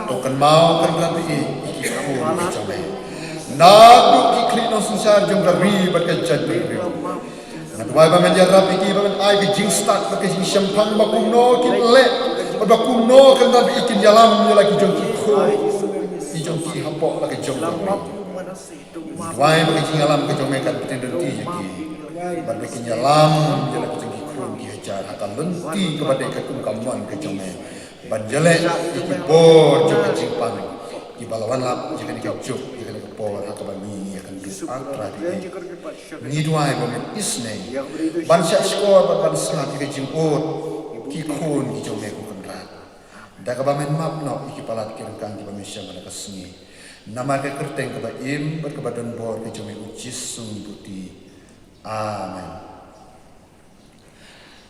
To kynmaw Kynrad ba ïeit ïa ki khun ka jong me. Naduh ki khlieh nongsynshar jong ka ri bad ka jaitbynriew. Nga duwai ba men ïarap ïa ki, ba men ai ka jingstad bad ka jingshemphang ba kumno kin leh bad ba kumno Kynrad ba ïeit kin ïalam ïa la ki jong ki khun ki jong ki hapoh la ka jong ka ri. Duwai ba ka jingïalam ka jong me kan pynthikna ïa ki bad ba kin ïalam ïa la ki jong ki khun ki hajar ha ka lynti kaba dei katkum ka mon ka jong me. Ban ïaleh ïa ki bor jong ka jingpang kiba la wanlap ïa kane ka juk, ïa kane ka por ha kaba ngi ïakynduh. Ar Trai, ngi duwai ba men isynei ban shah shkor bad ban sngap ïa ka jingud ki khun ki jong me, ko Kynrad, da kaba men map noh ïa ki palat ki ryngkang kiba men shem ha kane ka sngi. Namar ka kyrteng kaba im bad kaba don bor ka jong me, U Jisu ngi buti. Amen.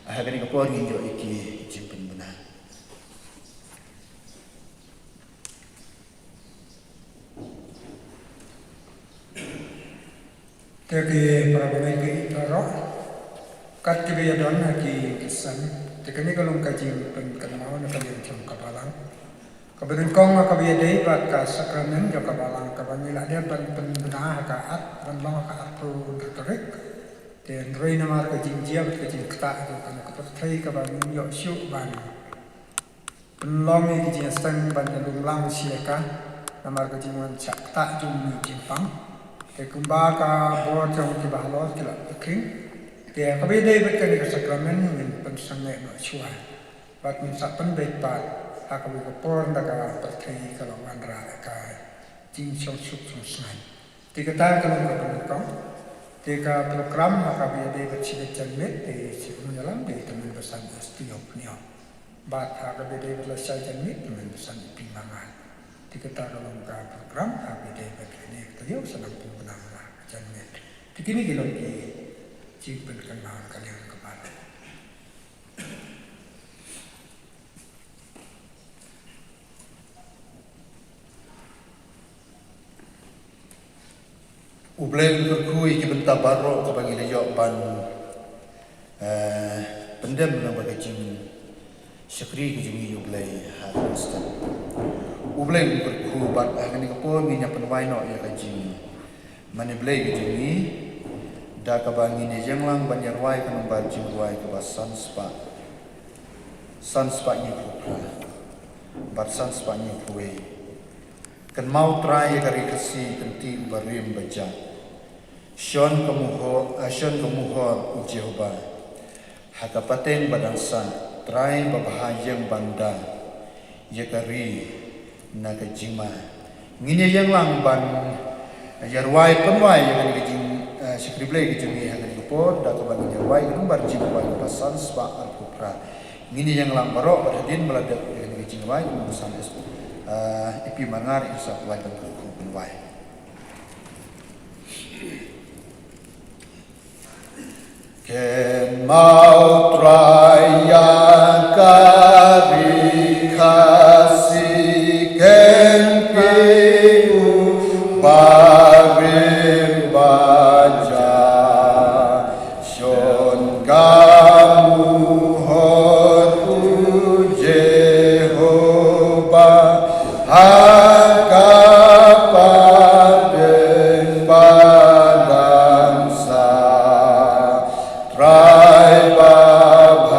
Ha kane ka por ngin ïoh ïa ki jingpynbna. Te ki para bangeit baroh, kat kiba ïadon ha ki kyrsan, te kane ka long ka jingpynkynmaw na ka liang jong ka balang. Kaba nyngkong ha kaba ïadei bad ka sakramen jong ka balang kaba ngi la dep ban pynbna ha ka at, ban long ha ka arphew tarik. Te hynrei namar ka jingjia bad ka jingktah jong kane ka pyrthei kaba ngim ïoh shuh ban pynlong ïa ki jingïaseng ban ïalum lang sha ka, namar ka jingwan shah ktah jong une u jingpang. Te kumba ka bor jong kiba halor ki la pyrkhing, te kaba ïadei bad kane ka sakramen ngin pynsangeh noh shuwa bad ngin sa pynbeit pat ha kawei ka por, da ka pyrthei ka la wanrah ïa ka jingshong suk shong sngain. Te kata ka long kaba nyngkong. Te ka program ha kaba ïadei bad shibit janmiet, te shu ïalam, te tymmen basan S T O Pynïaw. Bad ha kaba ïadei bad lashai janmiet, tymmen basan I P Marngar. Te kata ka long ka program ha kaba ïadei bad kane, ka taïew sa nang pynbna ha ka janmiet. Te kine ki long ki jingpynkynmaw na ka liang ka balang. U Blei un kyrkhu ïa ki bynta baroh kaba ngi la ïoh ban, eh, pyndem lyngba ka jingshakri ka jong ngi ïa U Blei ha kane ka step. U Blei un kyrkhu bad ha kane ka por ngin ïa pynwai noh ïa ka jing mane Blei ka jong ngi, da kaba ngin ïa ïeng lang ban ïa rwai ka nombar jingrwai kaba san spah, san spah hynñiewphew phra bad san spah hynñiewphew wei. Kynmaw Trai ïa ka ri Khasi, kynti uba rim ba jah. Shon ka muhor, ah, shon ka muhor, U Jehobah, ha ka pateng ba dang sah, Trai ba bha ïeng ban da ïa ka ri na ka jingma. Ngin ïa ïeng lang ban ïa rwai pynwai ïa kane ka jing, eh, shakri Blei ka jong ngi ha kane ka por, da kaba ngin ïa rwai ka nombar jingrwai kaba san spah arphew phra. Ngin ïa ïeng lang baroh bad hadien ba la dep ïa kane ka jingrwai, ngin sa S, eh, I P Marngar in sa pynlait ban kyrkhu pynwai. Kynmaw Trai ïa ka ri Khasi, kynti uba rim ba jah. Shon ka muhor, U Jehobah, ha ka pateng ba dang sah. Trai ba bha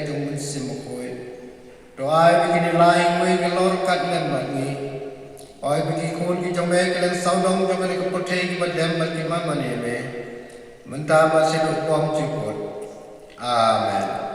ka jong u Mynsiem Bakhuid. To ai ba kine lai wei ki lor kat ngan bad ngi. Ai ba ki khun ki jong me ki leng sawdong jong kane ka pyrthei kiba dem bad ki man mane me. Mynta bad shaduh bymjukut. Amen.